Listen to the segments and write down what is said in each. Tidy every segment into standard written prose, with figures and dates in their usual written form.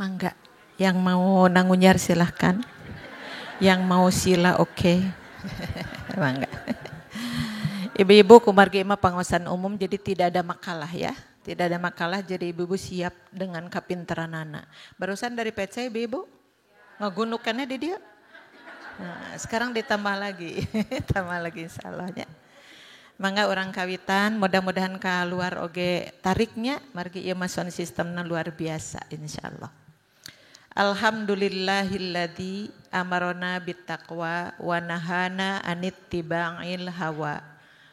Mangga, yang mau nangunyar silahkan. Yang mau sila oke. Okay. Mangga. Ibu-ibu kumargi mah pangaosan umum jadi tidak ada makalah ya. Tidak ada makalah jadi ibu-ibu siap dengan kapinteranana. Barusan dari PC ibu-ibu ngagunukannya di dia. Nah, sekarang ditambah lagi. Tambah lagi insyaallah. Mangga urang kawitan, mudah-mudahan keluar oge tariknya margi ieu mah sound systemna luar biasa insyaallah. Alhamdulillahilladzi amarona bittaqwa wa nahana anittiba'il hawa.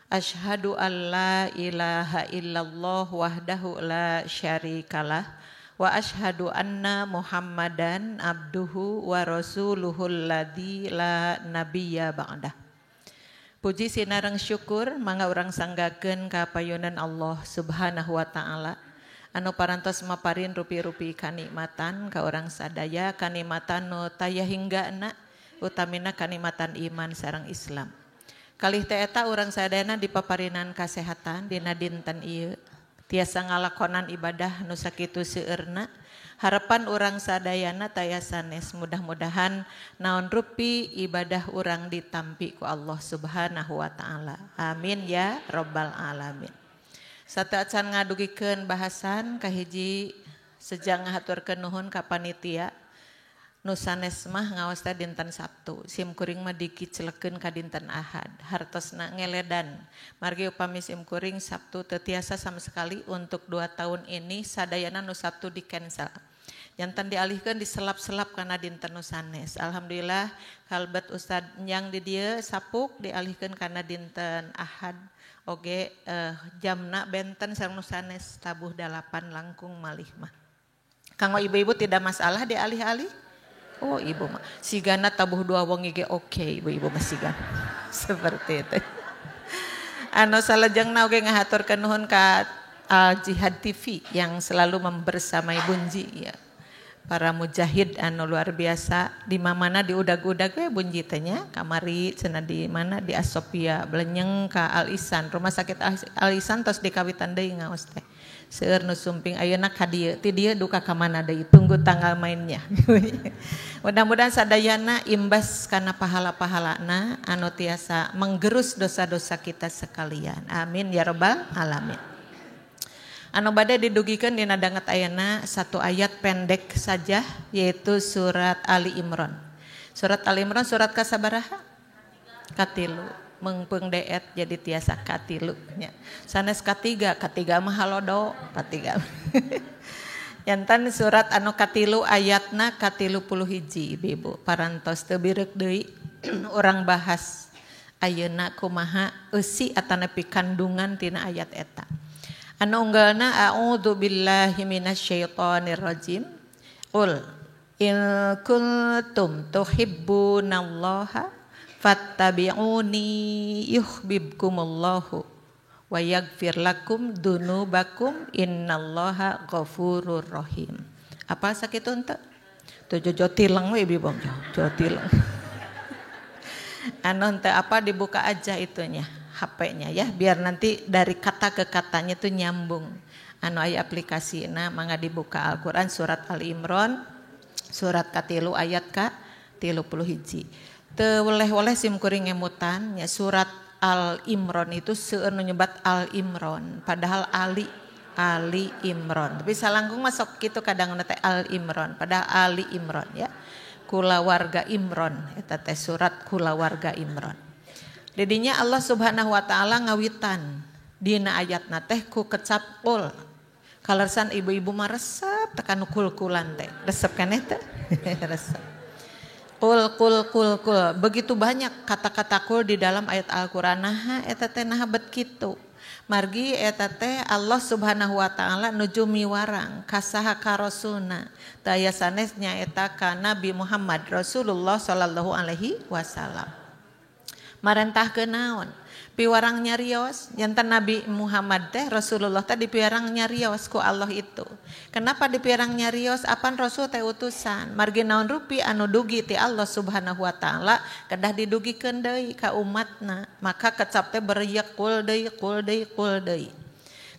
Asyhadu an la ilaha illallah wahdahu la syarikalah wa asyhadu anna Muhammadan abduhu wa rasuluhul ladzi la nabiyya ba'dah. Puji sinareng syukur mangga urang sanggakeun ka payunan Allah Subhanahu wa taala anu parantos maparin rupi-rupi kanikmatan ka urang sadaya, kanikmatan nu taya hinggana utamina kanikmatan iman sareng Islam. Kalih teh eta urang sadayana dipaparinan kasehatan dina dinten ieu tiasa ngalakonan ibadah nu sakitu seueurna. Harapan urang sadayana taya sanes, mudah-mudahan naon rupi ibadah urang ditampi ku Allah Subhanahu wa taala. Amin ya rabbal alamin. Sateuacan ngadugikeun bahasan kahiji sejang ngahaturkeun nuhun ka panitia. Nu sanes mah ngaos teh dinten Sabtu, sim kuring mah dikiclekeun ka dinten Ahad. Hartosna ngeledan. Margi upami sim kuring Sabtu teu tiasa sama sekali untuk 2 tahun ini sadayana nu Sabtu di cancel. Jantan dialihkeun diselap-selap kana dinten nu sanes. Alhamdulillah kalbet ustad yang di dieu sapuk dialihkeun kana dinten Ahad. Oge jamna benten sareng nu sanes tabuh 8 langkung malih mah. Kanggo ibu-ibu tidak masalah dialih-alih? Oh ibu mah sigana tabuh 2 wengi ge oke, ibu-ibu mah sigana. Seperti itu. Anu salajengna oge ngahaturkeun nuhun ka Al Jihad TV yang selalu membersamai Bunji ya. Para mujahid anu luar biasa di mana di udag-udag we Bunji teh nya, kamari cenah di mana di Asopia belenyeng ka Al Ihsan, rumah sakit Al Ihsan tos dikawitan deui ngaos teh. Seueur nu sumping ayeuna ka dieu, ti dieu duka ka mana deui, tunggu tanggal mainnya. Mudah-mudahan sadayana imbas kana pahala-pahalana anu tiasa menggerus dosa-dosa kita sekalian. Amin ya rabbal alamin. Anu bade didugikeun dina danget ayeuna satu ayat pendek saja yaitu surat Ali Imran. Surat Ali Imran surat kasabaraha? Katilu. Mengpeung deet jadi tiasa katilu nya. Sanes katiga, katiga mah halodo, katiga. Jantan surat anu katilu ayatna 31 ibu-ibu. Parantos teu bireuk deui urang bahas ayeuna kumaha eusi atanapi kandungan tina ayat eta. Anu unggalna a'udzu billahi minasyaitonir rajim. Qul in kuntum tuhibbunallaha fattabi'uni yuhibbukumullahu wa yaghfir lakum dunubakum innallaha ghafurur rahim. Apa sakitu henteu? Tuh jojo tileng we ibu jojo tileng. Anu henteu apa dibuka aja itunya HP-nya ya biar nanti dari kata ke katanya tuh nyambung. Anu aya aplikasina mangga dibuka Al-Qur'an surat Ali Imran surat katilu ayat ka 31. Teu weleh-weleh sim kuring ngemutan nya surat Al Imran itu seueur nu nyebat Al Imran padahal Ali Imran. Tapi salangkung masuk kitu kadang teh Al Imran padahal Ali Imran ya. Kulawarga Imran eta teh surat kulawarga Imran. Didinya Allah Subhanahu wa taala ngawitan dina ayatna teh ku kecap qul. Kalersan ibu-ibu mah resep tekan kul-kulan teh. Resep keneh teh? Resep. Qul qul qul qul. Begitu banyak kata-kata qul di dalam ayat Al-Qur'an. Naha eta teh naha bet kitu. Margi eta teh Allah Subhanahu wa taala nuju miwarang ka saha ka rasulna. Taya sanes nyaeta ka Nabi Muhammad Rasulullah sallallahu alaihi wasallam. Marentahkeun naon? Piwarang nyarios, jantan Nabi Muhammad teh Rasulullah teh dipiwarang nyarios ku Allah itu. Kenapa dipiwarang nyarios? Apan Rasul teh utusan. Margi naon rupi anu dugi ti Allah Subhanahu wa taala kedah didugikeun deui ka umatna. Maka kecap teh beriak kul deui kul deui kul deui.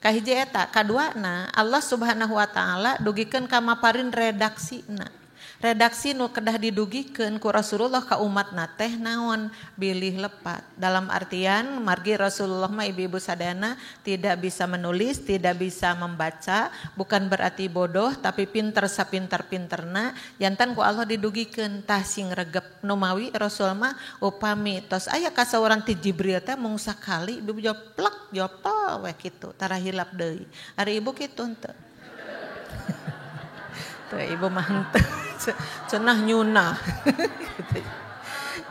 Kahiji eta, kaduana Allah Subhanahu wa taala dugikeun ka maparin redaksina. Redaksi nu kedah didugikeun ku Rasulullah ka umatna teh naon bilih lepat. Dalam artian margi Rasulullah mah ibu-ibu sadayana tidak bisa menulis, tidak bisa membaca, bukan berarti bodoh tapi pinter sapinter-pinterna jantan ku Allah didugikeun tah sing regep numawi Rasul mah upami tos aya kasauran ti Jibril teh mung sakali ibu jawab plek jawab we kitu tara hilap deui. Ari ibu kitu henteu. Tuh, ibu mah henteu. Cenah nyunah. Gitu.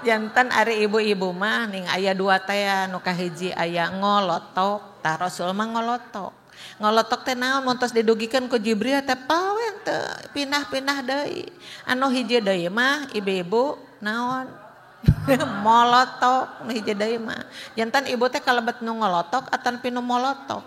Jantan ari ibu-ibu mah ning aya dua teh nu kahiji aya ngolotok, tah Rasul mah ngolotok. Ngolotok teh naon mun tos didugikeun ku Jibril teh pawe teu pindah-pindah deui. Anu hiji deui mah ibu-ibu naon? Molotok nu hiji deui mah. Jantan ibu teh kalebet nu ngolotok atan pinu molotok.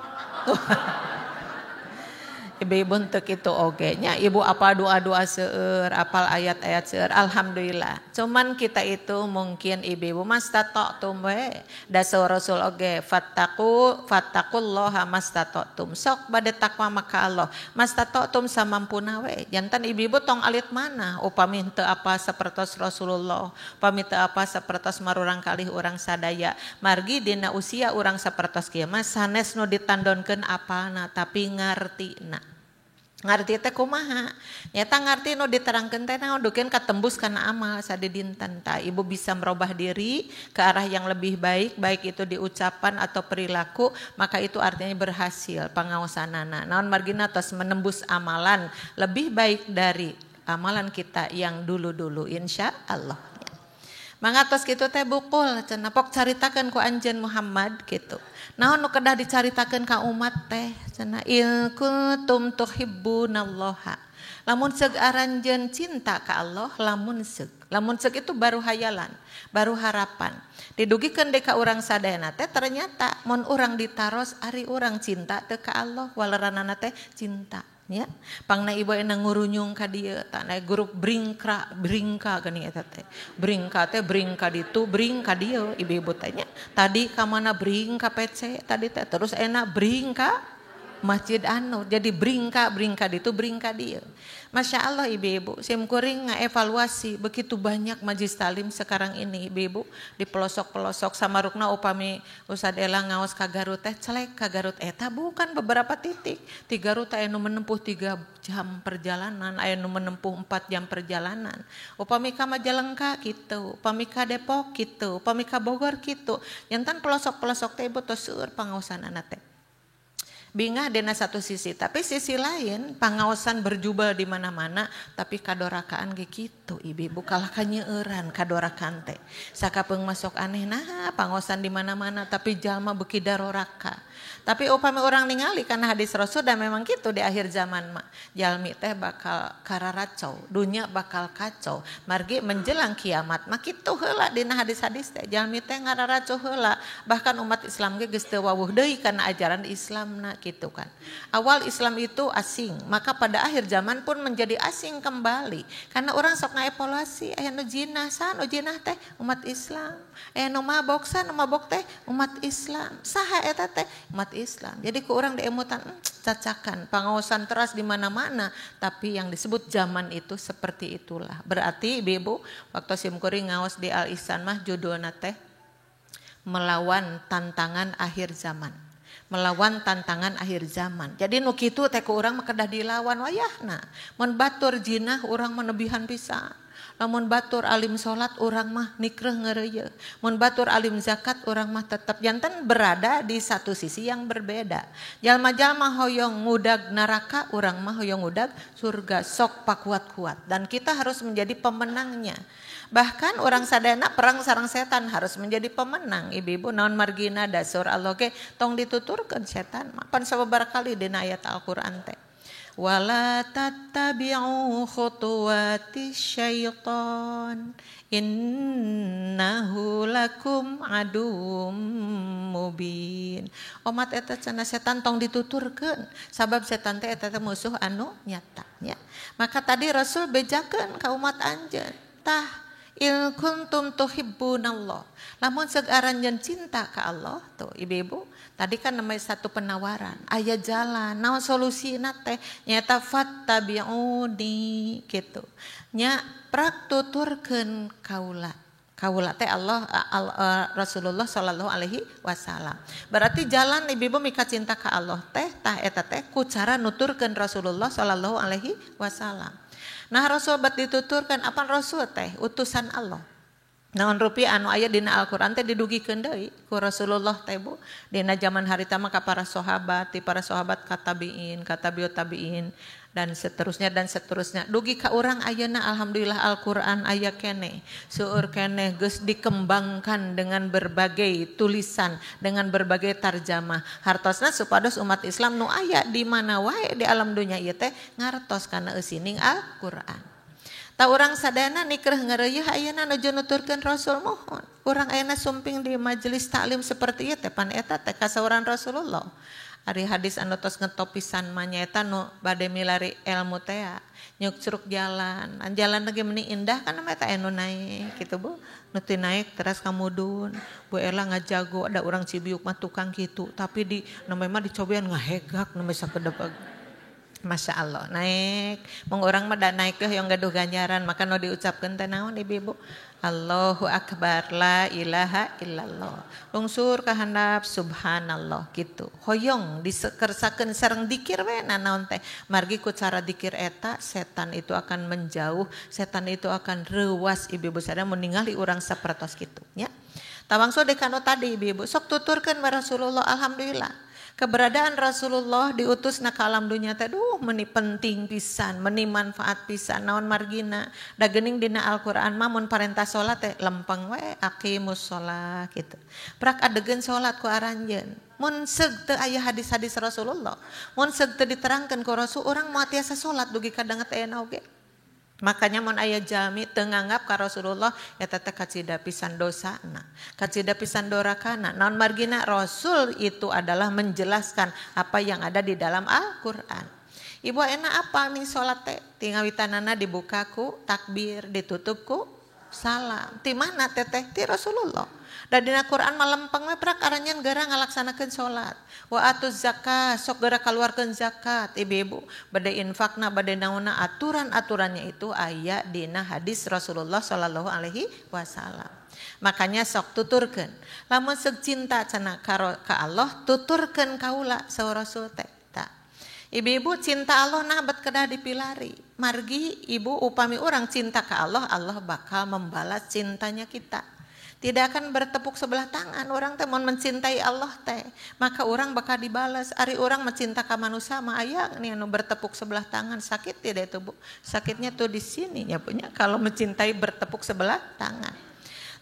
Ibu-ibu untuk itu oge nya ibu apa doa-doa seueur, apal ayat-ayat seueur, alhamdulillah. Cuman kita itu mungkin ibu-ibu mastata'tum we. Da saur Rasul oge fattaqu fattaqullaha mastata'tum. Sok bade takwa maka Allah. Mastata'tum samampuna we. Jantan ibu-ibu tong alit mana upami teu apa sapertos Rasulullah, upami teu apa sapertos marurang kalih urang sadaya. Margi dina usia urang sapertos kieu mah sanes nu ditandonkeun apalna tapi ngartina. Ngarti teh kumaha? Nyata ngarti nu diterangkeun teh naon dukeun katembus kana amal sadidinten tah. Ibu bisa merubah diri ke arah yang lebih baik, baik itu di ucapan atau perilaku, maka itu artinya berhasil pangaosanana. Naon margina tos menembus amalan lebih baik dari amalan kita yang dulu-dulu insya Allah. Mangga tos kitu teh bukul cenah pok caritakeun ku anjeun Muhammad kitu. Naon nu kedah dicaritakeun ka umat teh cenah il kuntum tuhibbunallaha. Lamun seug aranjeun cinta ka Allah, lamun seug. Lamun seug itu baru hayalan, baru harapan. Didugikeun deui ka urang sadayana teh ternyata mun urang ditaros ari urang cinta teu ka Allah, waleranana teh cinta. Ya, pangna ibu ena ngurunyung ka dieu tah grup bringka bringka geuning eta teh. Bringka teh bringka ditu, bringka dieu ibu-ibu teh nya. Tadi ka mana bringka PC tadi teh terus enak bringka Masjid An-Nur. Jadi bringka bringka ditu bringka dieu. Masya Allah ibu-ibu, sim kuring ngaevaluasi begitu banyak majlis talim sekarang ini ibu-ibu di pelosok-pelosok samarukna upami Ustad Ela ngaos ka Garut teh celek ka Garut eta bukan beberapa titik. Di Garut aya nu menempuh 3 jam perjalanan, aya nu menempuh 4 jam perjalanan. Upami ka Majalengka kitu, upami ka Depok kitu, upami ka Bogor kitu. Jantan pelosok-pelosok teh ibu tos seueur pangaosanana teh. Bingah dina satu sisi, tapi sisi lain pangaosan berjubel di mana-mana, tapi kadorakaan ge kitu ibu-ibu kalah kanyeueuran kadorakaan teh. Sakapeung masuk aneh nah pangaosan di mana-mana tapi jalma beuki daroraka. Tapi upami urang ningali kana hadis Rasul dan memang kitu di akhir zaman mah jalmi teh bakal kararacau, dunia bakal kacau. Margi menjelang kiamat mah kitu heula dina hadis-hadis teh jalmi teh ngararacau heula. Bahkan umat Islam ge geus teu wawuh deui kana ajaran Islamna. Gitu kan. Awal Islam itu asing, maka pada akhir zaman pun menjadi asing kembali. Karena orang sok ngaevaluasi, aya nu jinah, saha nu jinah teh umat Islam. Aya nu mabok, saha nu mabok teh umat Islam. Saha eta teh umat Islam. Jadi ku urang diemutan cacakan, pangaosan teras di mana-mana, tapi yang disebut zaman itu seperti itulah. Berarti ibu-ibu waktu sim kuring ngaos di Al Ihsan mah judulna teh melawan tantangan akhir zaman. Melawan tantangan akhir zaman. Jadi nu kitu teh ku urang mah kedah dilawan wayahna. Mun batur jinah urang mah nebihan pisan. Lamun batur alim salat urang mah nikreuh ngeureuyeuh. Mun batur alim zakat urang mah tetep janten berada di satu sisi yang berbeda. Jalma-jalma hoyong ngudag neraka, urang mah hoyong ngudag surga. Sok pakuat-kuat dan kita harus menjadi pemenangnya. Bahkan orang sadayana perang sareng setan harus menjadi pemenang. Ibu-ibu naon margina dasar Allah ge tong dituturkeun setan. Pan sababaraha kali dina ayat Al-Qur'an teh. Wala tattabi'u khutuwati syaitan innahu lakum aduwwum mubin. Omat eta cenah setan tong dituturkeun sabab setan teh eta teh musuh anu nyata nya. Maka tadi Rasul bejakeun ka umat anjeun. Tah In kuntum tuhibbunallah. Lamun seug aranjeun cinta ka Allah tuh ibu-ibu, tadi kan namanya satu penawaran, aya jalan, naon solusina teh nyaeta fattabi'uni kitu. Nya prak tuturkeun kaula. Kaula teh Allah, Rasulullah sallallahu alaihi wasallam. Berarti jalan ibu-ibu mika cinta ka Allah teh tah eta teh ku cara nuturkeun Rasulullah sallallahu alaihi wasallam. Nah Rasul bat dituturkan apa Rasul teh utusan Allah. Naon rupi anu aya dina Al-Qur'an teh didugikeun deui ku Rasulullah teh Bu. Dina zaman harita mah ka para sahabat, ti para sahabat ka tabiin, ka tabiut tabiin dan seterusnya dan seterusnya. Dugi ka urang ayeuna alhamdulillah Al-Qur'an aya keneh, seueur keneh geus dikembangkan dengan berbagai tulisan, dengan berbagai tarjamah. Hartosna supados umat Islam nu aya di mana wae di alam dunya ieu teh ngartos kana eusining Al-Qur'an. Ta urang sadayana nikreh ngareuyeah ayeuna nuju nuturkeun Rasul mohon. Urang ayeuna sumping di majelis taklim seperti ieu teh pan eta teh kasauran Rasulullah. Ari hadis anu tos ngetopisan mah nyaeta nu bade milari ilmu teh nyukcruk jalan. Jalan lagi meni indah kan eta anu naik kitu Bu. Nu teu naik teras ka mudun. Bu Ela ngajago ada urang Cibiuk mah tukang kitu, tapi di namanya mah dicobian ngahegak namanya sakedep. Masya Allah naik, mung urang mah da naik teh yang gaduh ganjaran, maka nu diucapkeun teh naon ibu-ibu? Allahu akbar la ilaha illallah. Lungsur ka handap subhanallah gitu. Hoyong disekersakeun sareng dikir we nanaon teh. Margi ku cara dikir eta setan itu akan menjauh, setan itu akan reuas ibu-ibu sadaya mun ningali urang sapertos kitu nya. Tawangsul dekano tadi ibu-ibu sok tuturkeun Rasulullah alhamdulillah. Keberadaan Rasulullah diutus na ka alam dunya teh duh meni penting pisan, meni manfaat pisan naon margina. Da geuning dina Al-Qur'an mah mun parentah salat teh lempeng we aqimus shalah kitu. Prak adegeun salat ku aranjeun. Mun seug teu aya hadis-hadis Rasulullah, mun seug teu diterangkeun ku Rasul urang moal tiasa salat dugi ka danget ayeuna oge. Makanya mun aya jalmi teu nganggap ka Rasulullah eta teh kacida pisan dosana, kacida pisan dorakana. Naon margina Rasul itu adalah menjelaskan apa yang ada di dalam Al-Qur'an. Ibu enak apa nih salat teh? Tingawitanana dibuka ku takbir, ditutup ku salam. Ti mana teteh? Ti Rasulullah. Da dina Quran mah lempeng we prak aranjeun geura ngalaksanakeun salat. Wa atuz zakat, sok geura kaluarkeun zakat. Ibu-ibu bade infakna bade naonna aturan-aturannya itu aya dina hadis Rasulullah sallallahu alaihi wasallam. Makanya sok tuturkeun. Lamun seug cinta cenah ka Allah tuturkeun kaula saur Rasul teh. Ibu-ibu cinta Allah nah bet kedah dipilari. Margi ibu upami urang cinta ka Allah, Allah bakal membalas cintanya kita. Tidak akan bertepuk sebelah tangan orang teh mun mencintai Allah teh, maka orang bakal dibalas. Ari orang mencinta ka manusia mah aya nih anu bertepuk sebelah tangan, sakit tidak itu Bu? Sakitnya tuh di sini nya punya kalau mencintai bertepuk sebelah tangan.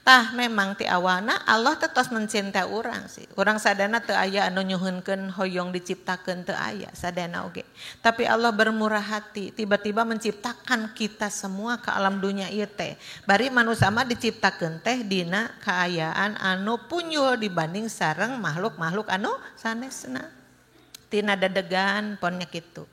Tah memang ti awana Allah teh tos mencintai urang sih. Urang sadana teu aya anu nyuhunkeun hoyong diciptakeun teu aya sadana oge. Tapi Allah bermurah hati, tiba-tiba menciptakan kita semua ke alam dunia ieu teh. Bari manusia mah diciptakeun teh dina kaayaan anu punyul dibanding sareng makhluk-makhluk anu sanesna. Tina dadegan pon nya kitu.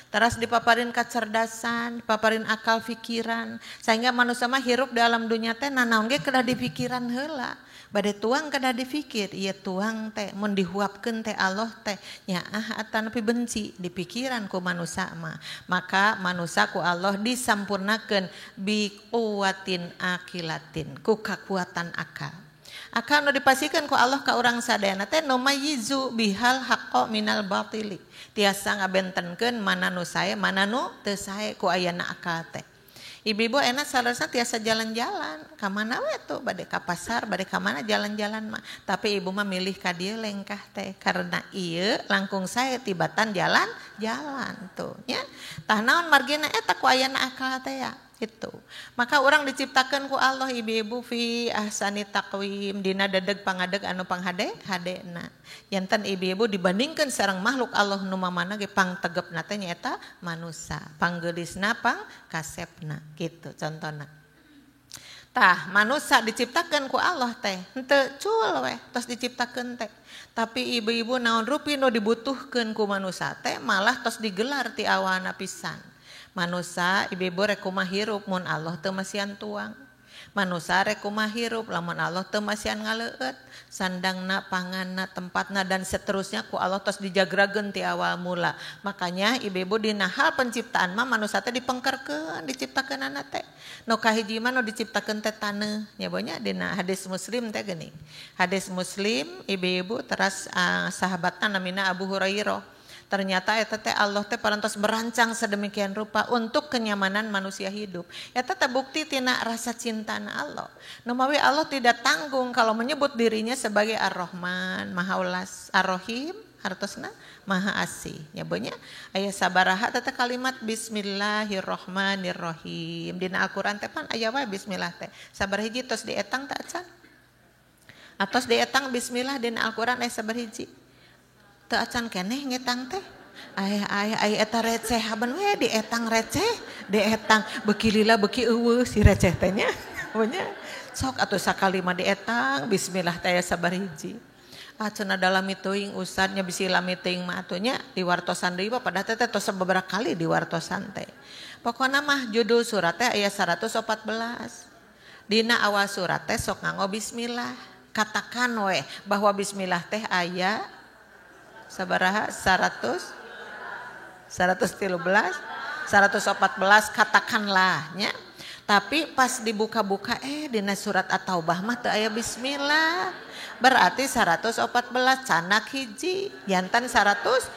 Teras dipaparin kecerdasan, dipaparin akal pikiran, sehingga manusia mah hirup dalam dunia teh nanaon ge kedah dipikiran heula. Bade tuang kedah dipikir, ieu tuang teh mun dihuapkeun teh Allah teh nyaah atanapi benci di pikiran ku manusia mah. Maka manusia ku Allah disampurnakeun bi quwatin aqilatin, ku kakuatan akal. Akal nu dipasihkeun ku Allah ka urang sadayana teh numayyizu bihal haqqo minal batili. Tiasa ngabentenkeun mana nu sae mana nu teu sae ku ayana akal teh. Ibu-ibu enak salarasna tiasa jalan-jalan ka mana we tuh bade ka pasar bade ka mana jalan-jalan mah. Tapi ibu mah milih ka dieu lengkah teh karena ieu langkung sae tibatan jalan-jalan tuh nya. Tah naon margina eta ku ayana akal teh ya. Itu. Maka orang diciptakan ku Allah ibu-ibu fi ahsani taqwim dina dedeg pangadeg anu panghade hadena. Janten ibu-ibu dibandingkan sareng makhluk Allah nu mamana ge pangtegepna teh nyaeta manusa, panggeulisna pang kasepna gitu contona. Tah manusa diciptakan ku Allah teh henteu cul weh tos diciptakeun teh. Tapi ibu-ibu naon rupi nu dibutuhkeun ku manusa teh malah tos digelar ti awana pisan. Manusa ibu-ibu rek kumaha hirup mun Allah teu masihan tuang. Manusa rek kumaha hirup lamun Allah teu masihan ngaleueut, sandangna, panganna, tempatna dan seterusnya ku Allah tos dijagrageun ti awal mula. Makanya ibu-ibu dina hal penciptaan mah manusa teh dipengkerkeun, diciptakeunana teh. Nu kahiji mah nu diciptakeun teh taneuh nya bonya dina hadis Muslim teh geuning. Hadis Muslim ibu-ibu teras sahabatna namina Abu Hurairah. Ternyata eta teh Allah teh parantos merancang sedemikian rupa untuk kenyamanan manusia hidup. Eta teh bukti tina rasa cintana Allah. Numawi Allah tidak tanggung kalau menyebut dirinya sebagai Ar-Rahman, Maha Welas, Ar-Rahim, hartosna Maha Asih. Nya bonya aya sabaraha teh kalimat bismillahirrahmanirrahim. Dina Al-Qur'an teh pan aya wae bismillah teh. Sabaraha hiji tos dietang teh acan? Atos dietang bismillah dina Al-Qur'an aya sabaraha hiji? Teu acan keneh ngetang teh. Ay ay ay eta receh haben we dietang receh, dietang beuki lila beuki eueuh si receh teh nya. Nya sok atuh sakali mah dietang bismillah teh aya sabaraha hiji. Ah cenah dalami teuing ustadnya bisi lami teuing mah atuh nya diwartosan deui mah padahal teh tos sababaraha kali diwartosan teh. Pokona mah judul surat teh aya 114. Dina awal surat teh sok nganggo bismillah. Katakan we bahwa bismillah teh aya sabaraha 100 113 114 katakanlah nya. Tapi pas dibuka-buka dina surat At-Taubah mah teu aya bismillah. Berarti 114 canak hiji jantan 113.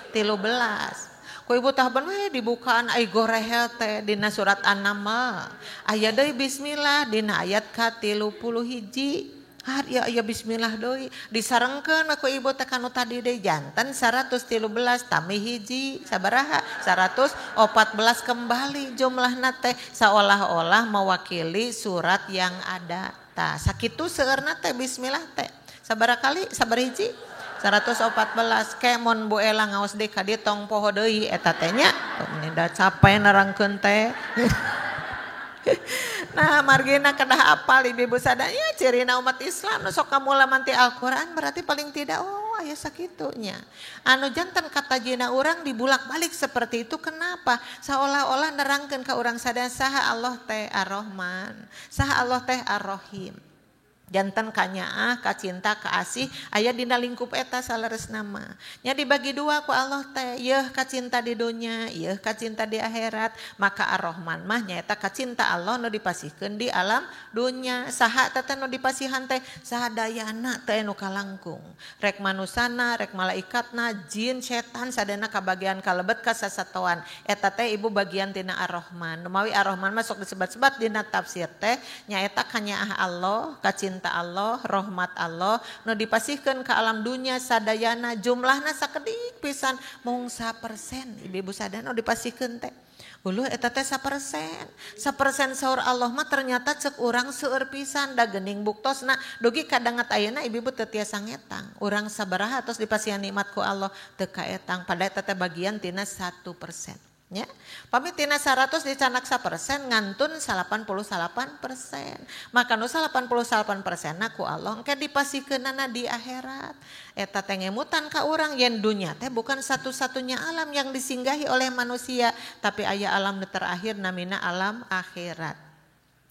Ku ibu tahapan we dibukaan ai gorehel teh dina surat An-Naml. Aya deui bismillah dina ayat ka-31. Ah ya ya bismillah deui disarengkeun ku ibu teh kanu tadi deui janten 113 tami hiji sabaraha 114 kembali jumlahna teh seolah-olah mewakili surat yang ada. Tah sakitu seueurna teh bismillah teh sabaraha kali sabaraha hiji 114 ke mun Bu Ela ngaos deui ka dieu tong poho deui eta teh nya da capek nerangkeun teh. Nah margina kedah apal ibu-ibu sadaya cirina umat Islam nu sok kamula manti Al-Qur'an berarti paling tidak oh aya sakitunya. Anu janten katajina urang dibulak-balik seperti itu kenapa? Seolah-olah nerangkeun ka urang sadaya saha Allah teh Ar-Rahman, saha Allah teh Ar-Rahim. Janten kanyaah, kacinta, kaasih aya dina lingkup eta saleresna mah. Nya dibagi dua ku Allah teh, yeuh kacinta di dunya, yeuh kacinta di akhirat. Maka Ar-Rahman mah nyaeta kacinta Allah nu dipasihkeun di alam dunya. Saha teh nu dipasihan teh sadayana teh nu kalangkung. Rek manusana, rek malaikatna, jin, setan sadayana kabagian kalebet ka sasatoan. Eta teh ibu bagian tina Ar-Rahman. Numawi Ar-Rahman mah sok disebat-sebat dina tafsir teh nyaeta kanyaah Allah, kacinta Allah, rahmat Allah nu dipasihkeun ka alam dunya sadayana jumlahna sakedik pisan mung 1% ibu-ibu sadayana nu dipasihkeun teh. Uluh eta teh 1%. 1% saur Allah mah ternyata cek urang seueur pisan da geuning buktosna dugi kadangat ayeuna ibu-ibu teu tiasa ngetang. Urang sabaraha tos dipasihan nikmat ku Allah teu kaetang padahal eta teh bagian tina 1%. Ya. Pami tina 100 dicanak 1% ngantun 88%. Maka nu 88% na ku Allah engke dipasikeunana di akhirat. Eta teh ngemutan ka urang yen dunya teh bukan satu-satunya alam yang disinggahi oleh manusia, tapi aya alam nu terakhir namina alam akhirat.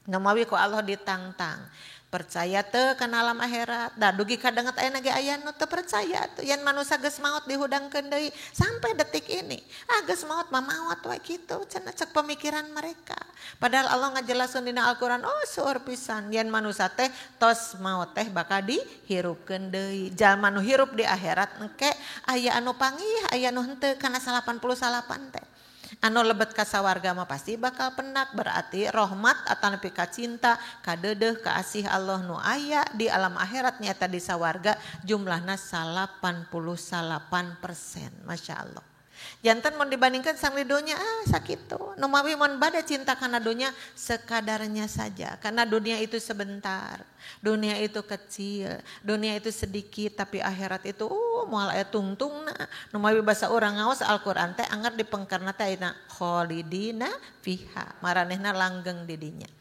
Numawi ku Allah ditangtang. Percaya teu kana alam akhirat. Da dugi kadanget ayeuna ge aya nu teu percaya atuh yen manusa geus maot dihudangkeun deui sampai detik ini. Ah geus maot mah maot we kitu cenah cek pemikiran mereka. Padahal Allah ngajelaskeun dina Al-Qur'an oh seueur pisan yen manusa teh tos maot teh bakal dihirupkeun deui. Jalma nu hirup di akhirat engke aya anu panggih aya nu henteu kana 88 teh. Anu lebet ka sawarga mah pasti bakal penak berarti rahmat atanapi kacinta kadeudeuh kaasih Allah nu aya di alam akhirat nyata di sawarga jumlahna 88%. Masya Allah. Jantan mun dibandingkan sang di dunia ah sakitu. Nu mawi mun bade cinta kana dunia sekadarnya saja karena dunia itu sebentar, dunia itu kecil, dunia itu sedikit tapi akhirat itu moal aya tungtungna. Nu mawi basa urang ngaos Al-Qur'an teh anggar dipengkerna teh ayeuna khalidina fiha, maranehna langgeng di dinya.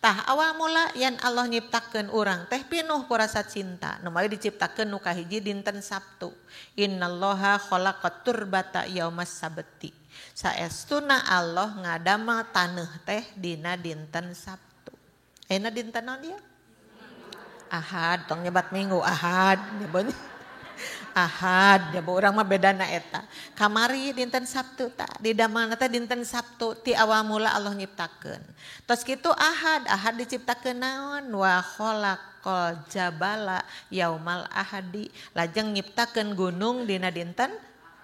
Tah awal mula yen Allah nyiptakeun urang teh pinuh ku rasa cinta. Nu mawi diciptakeun nu kahiji dinten Sabtu. Innallaha khalaqat turbata yaumas sabti. Saestuna Allah ngadamel taneuh teh dina dinten Sabtu. Ayeuna dinten naon ieu? Ahad, tong nyebat Minggu, Ahad nyebutnya. Ahad, ya bu urang mah bedana eta. Kamari dinten Sabtu ta, di damalna teh dinten Sabtu ti awal mula Allah nyiptakeun. Tos kitu Ahad, Ahad diciptakeun naon? Wa khalaqal jabala yaumal ahadi. Lajeng nyiptakeun gunung dina dinten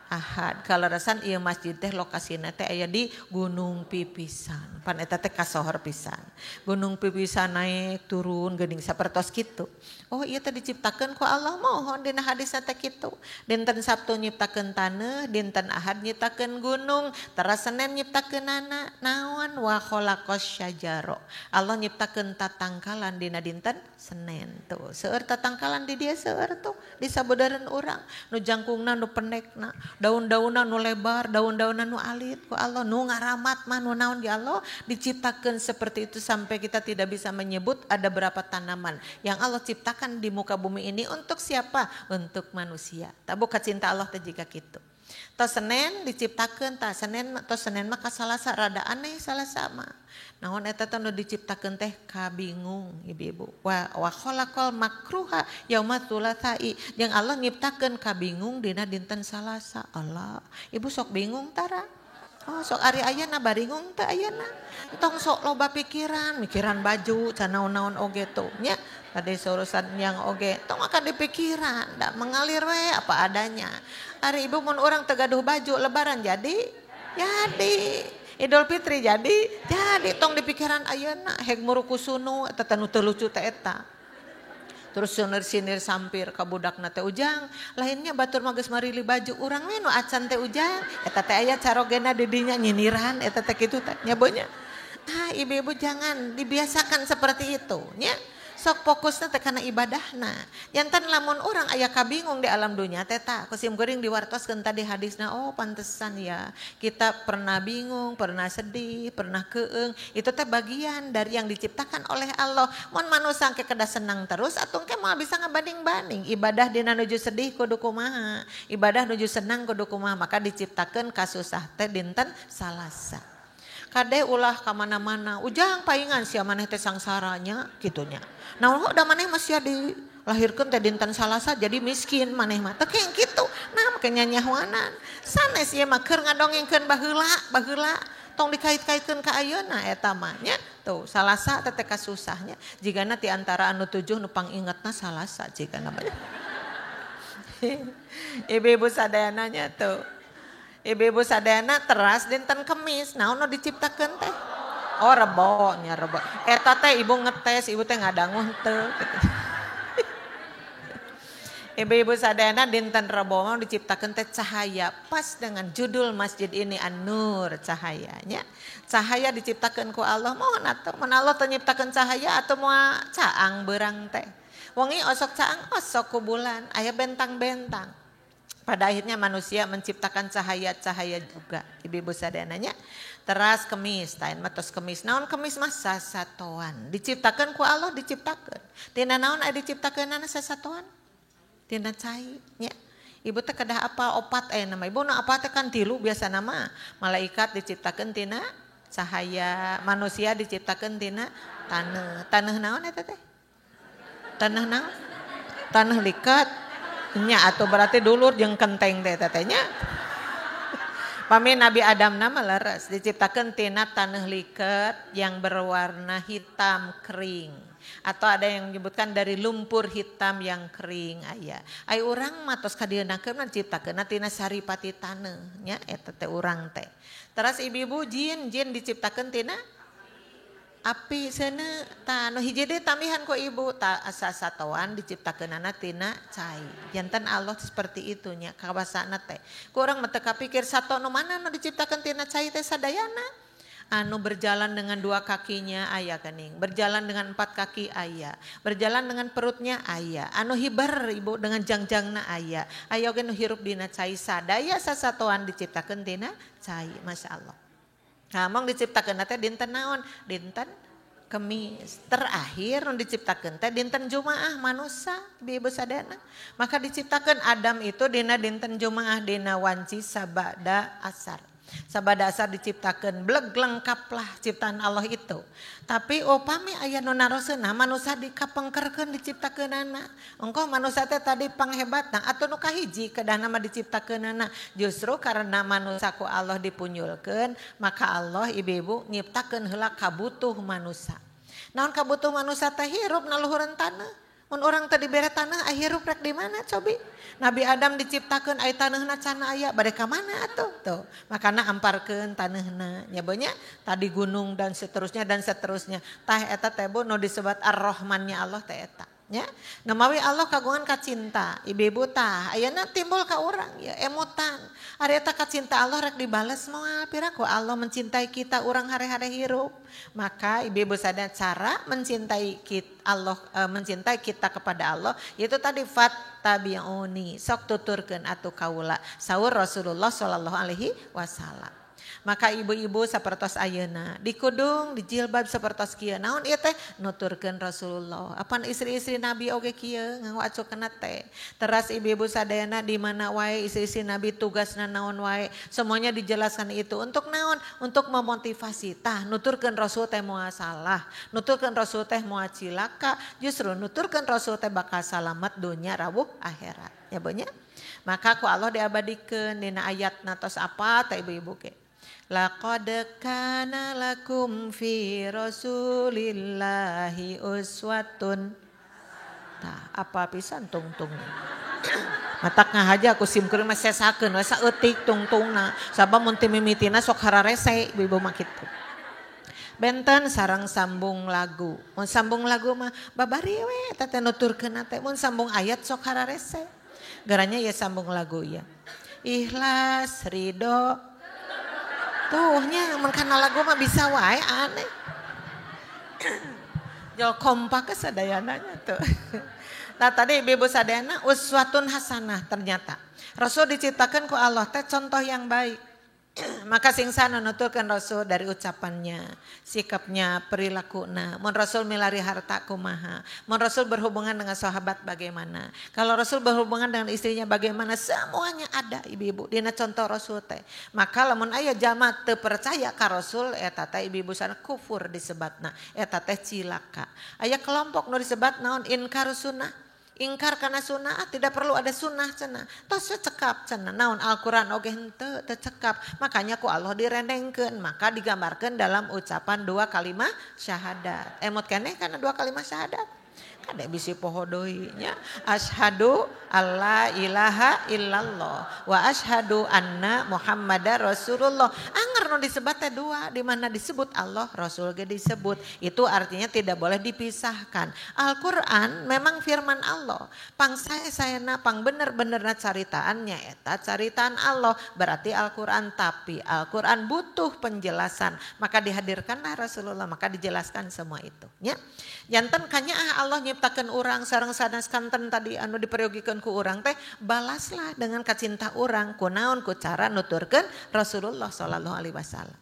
Ahad. Kaleresan ieu masjid teh lokasina teh aya di Gunung Pipisan. Pan eta teh kasohor pisan. Gunung Pipisan naik turun geuning sapertos kitu. Oh ieu teh diciptakeun ku Allah mohon dina hadisna teh kitu. Dinten Sabtu nyiptakeun taneuh, dinten Ahad nyiptakeun gunung, teras Senin nyiptakeunana naon wa khalaqas syajara. Allah nyiptakeun tatangkalan dina dinten Senin tuh. Seueur tatangkalan di dieu seueur tuh di sabudeureun urang. Nu jangkungna nu pendekna, daun-daunna nu lebar, daun-daunna nu alit ku Allah nu ngaramat mah nu naon di Allah diciptakeun seperti itu sampai kita tidak bisa menyebut ada berapa tanaman yang Allah ciptakan di muka bumi ini untuk siapa? Untuk manusia. Tabuka cinta Allah teh jiga kitu. Tos Senin diciptakeun tah Senin tos Senin mah ka Salasa rada aneh Salasa mah. Naon eta teh nu diciptakeun teh kabingung ibu-ibu. Wa khalaqal makruha yauma tsulatsai. Jeung Allah nyiptakeun kabingung dina dinten Salasa. Allah, ibu sok bingung tara. Oh sok ari ayana baringung teh ayana. Entong sok loba pikiran, mikiran baju, can naon-naon oge tuh nya. Tadi urusan yang oge, tong akan dipikiran, dak mengalir we apa adanya. Ari ibu mun urang teu gaduh baju lebaran jadi. Idul Fitri jadi tong dipikiran ayeuna heg murukusunu eta teh nu teu lucu teh eta. Terus sinir-sinir sampir ka budakna teh Ujang, lainnya batur mah geus marili baju urang we nu acan teh Ujang, eta teh aya carogena di dinya nyiniran eta teh kitu teh nya bonya. Ah ibu-ibu jangan dibiasakan seperti itu nya. Sok fokusna teh kana ibadahna. Jantan lamun urang aya kabingung di alam dunia teh tah ku sim geuring diwartoskeun tadi hadisna, oh pantesan ya kita pernah bingung, pernah sedih, pernah keung, itu teh bagian dari yang diciptakan oleh Allah. Mun manusia ke kedah senang terus atuh ke moal bisa ngabanding-banding. Ibadah dina nuju sedih kudu kumaha, ibadah nuju senang kudu kumaha, maka diciptakeun kasusah teh dinten Salasa. Kade ulah ka mana-mana, Ujang paingan sia maneh teh sangsaranya kitunya. Nah, udah maneh mah sia dilahirkeun teh dinten Salasa jadi miskin maneh mah. Teu keng kitu. Nah, make nyanyahoanan. Sanes ieu mah keur ngadongengkeun baheula tong dikait-kaitkeun ka ayeuna eta mah nya. Tuh, Salasa teh teh kasusahnya. Jigana ti antara anu 7 nu pangingetna Salasa jigana mah. Ibu-ibu sadayana nya tuh. Ibu-ibu sadayana teras dinten Kemis, naon nu diciptakeun teh? Oh rebo nya rebo. Eta teh ibu ngetes, ibu teh ngadangu henteu gitu. Ibu-ibu sadayana dinten Rebo mah diciptakeun teh cahaya, pas dengan judul masjid ini An-Nur cahayanya. Cahaya diciptakeun ku Allah, mohon atuh mun Allah teh nyiptakeun cahaya atuh moal caang beurang teh. Wengi osok caang osok ku bulan, aya bentang-bentang. Pada akhirnya manusia menciptakan cahaya-cahaya juga. Ibu-ibu sadananya teras Kemis, tain mah tos Kemis. Naon Kemis mah sasatoan. Diciptakeun ku Allah diciptakeun. Tina naon aya diciptakeunana sasatoan? Tina cai nya. Ibu teh kedah apa opat aya nama. Ibu nu apa teh kan tilu biasa nama. Malaikat diciptakeun tina cahaya, manusia diciptakeun tina taneuh. Taneuh naon eta teh? Taneuh naon? Taneuh likat. Nya atau berarti dulur jeung kenteng teh tetehnya. Pami Nabi Adam nama leres diciptakeun tina taneuh liket yang berwarna hitam kering. Atau ada yang menyebutkan dari lumpur hitam yang kering aya. Ai urang mah tos kadienakeun mah diciptakeunna tina saripati taneuh nya eta teh urang teh. Teras ibu-ibu jin diciptakeun tina api seuneu tah nu hiji deui tambihan ku ibu ta sasatoan diciptakeunana tina cai. Janten Allah seperti itu nya kawasana teh. Ku urang mah teu kapikir sato nu mana nu diciptakeun tina cai teh sadayana. Anu berjalan dengan 2 kakinya aya geuning, berjalan dengan 4 kaki aya, berjalan dengan perutnya aya, anu hibar ibu dengan jangjangna aya, aya oge nu hirup dina cai sadaya sasatoan diciptakeun tina cai, Masya Allah. Nah, mong diciptakeun teh dinten naon? Dinten Kemis. Terakhir nu diciptakeun teh dinten Jumaah manusa ibu sadayana. Maka diciptakeun Adam itu dina dinten Jumaah dina wanci sabada asar. Sabada asar diciptakeun bleg lengkaplah ciptaan Allah itu. Tapi upami aya nu naroseunah manusia dikapengkerkeun diciptakeunana. Engkoh manusia teh tadi panghebatna atuh nu kahiji kedahna mah diciptakeunana. Justru karena manusia ku Allah dipunyulkeun, maka Allah ibu-ibu nyiptakeun heula kabutuh manusia. Naon kabutuh manusia teh hirup na luhureun taneuh. Mun urang teu dibere taneuh hirup rek di mana cobi? Nabi Adam diciptakeun ai taneuhna can aya bade ka mana atuh tuh. Makana amparkeun taneuhna nya nya tadi gunung dan seterusnya dan seterusnya. Tah eta teh bu nu disebat Ar-Rahmannya Allah teh eta nya. Namawi Allah kagungan kacinta ibu-ibu tah ayeuna timbul ka urang ya emutan. Ari eta kacinta Allah rek dibales moal piraku Allah mencintai kita urang hare-hare hirup. Maka ibu-ibu sadar cara mencintai kita Allah mencintai kita kepada Allah yaitu tadi fattabi'uni sok tuturkeun atuh kaula saur Rasulullah sallallahu alaihi wasallam. Maka ibu-ibu sapertos ayeuna dikudung dijilbab sapertos kieu naon ieu teh nuturkeun Rasulullah. Apan istri-istri Nabi oge kieu nganggo acukna teh. Teras ibu-ibu sadayana di mana wae istri-istri Nabi tugasna naon wae semuanya dijelaskan itu untuk naon? Untuk memotivasi. Tah nuturkeun Rasul teh moal salah, nuturkeun Rasul teh moal cilaka, justru nuturkeun Rasul teh bakal salamet dunya rawuh akhirat. Ya bu nya? Maka ku Allah diabadikeun dina ayatna tos apa teh ibu-ibu ke. Laqad kana lakum fi rasulillahi uswatun. Tah apa pisan tungtung. Matak ngahaja aku sim kuring mah sesakeun we saeutik tungtungna. Sabab mun teu mimitina sok hararese ibu-ibu mah kitu. Benten sareng sambung lagu. Mun sambung lagu mah babari we eta teh nuturkeun teh. Mun sambung ayat sok hararese. Garanya ya sambung lagu ya. Ikhlas ridho. Tuh nya mun kana lagu mah bisa wae aneh. Jol kompak sadayananya tuh. Nah tadi ibu-ibu sadayana uswatun hasanah ternyata. Rasul diciptakan ku Allah teh contoh yang baik. Maka singsana nuturkan Rasul dari ucapannya, sikapnya, perilakuna. Mun Rasul milari harta kumaha. Mun Rasul berhubungan dengan sahabat bagaimana. Kalau Rasul berhubungan dengan istrinya bagaimana. Semuanya ada ibu-ibu. Dina contoh Rasul teh. Maka lamun aya jalma teu percaya ka Rasul eta teh ibu-ibu sana kufur disebatna. Eta teh cilaka. Aya kelompok nu disebat naon inkar sunnah. Ingkar karena sunnah, tidak perlu ada sunnah cenah. Tos cekap cenah, naon Al-Quran oge henteu teu cekap. Makanya ku Allah direndengkeun, maka digambarkeun dalam ucapan dua kalimat syahadat. Emot keneh kana dua kalimat syahadat. Kade bisi poho deui nya. Asyhadu alla ilaha illallah wa asyhadu anna Muhammadar Rasulullah. Anger nu disebat teh dua, di mana disebut Allah, Rasul ge disebut. Itu artinya tidak boleh dipisahkan. Al-Qur'an memang firman Allah. Pang sae-saena pang bener-benerna caritaannya eta caritaan Allah, berarti Al-Qur'an, tapi Al-Qur'an butuh penjelasan. Maka dihadirkanlah Rasulullah, maka dijelaskan semua itu nya. Janten kanyaah Allah nyiptakeun urang sareng sanes kanten tadi anu diperyogikeun ku urang teh balaslah dengan kacinta urang kunaon ku cara nuturkeun Rasulullah sallallahu alaihi wasallam.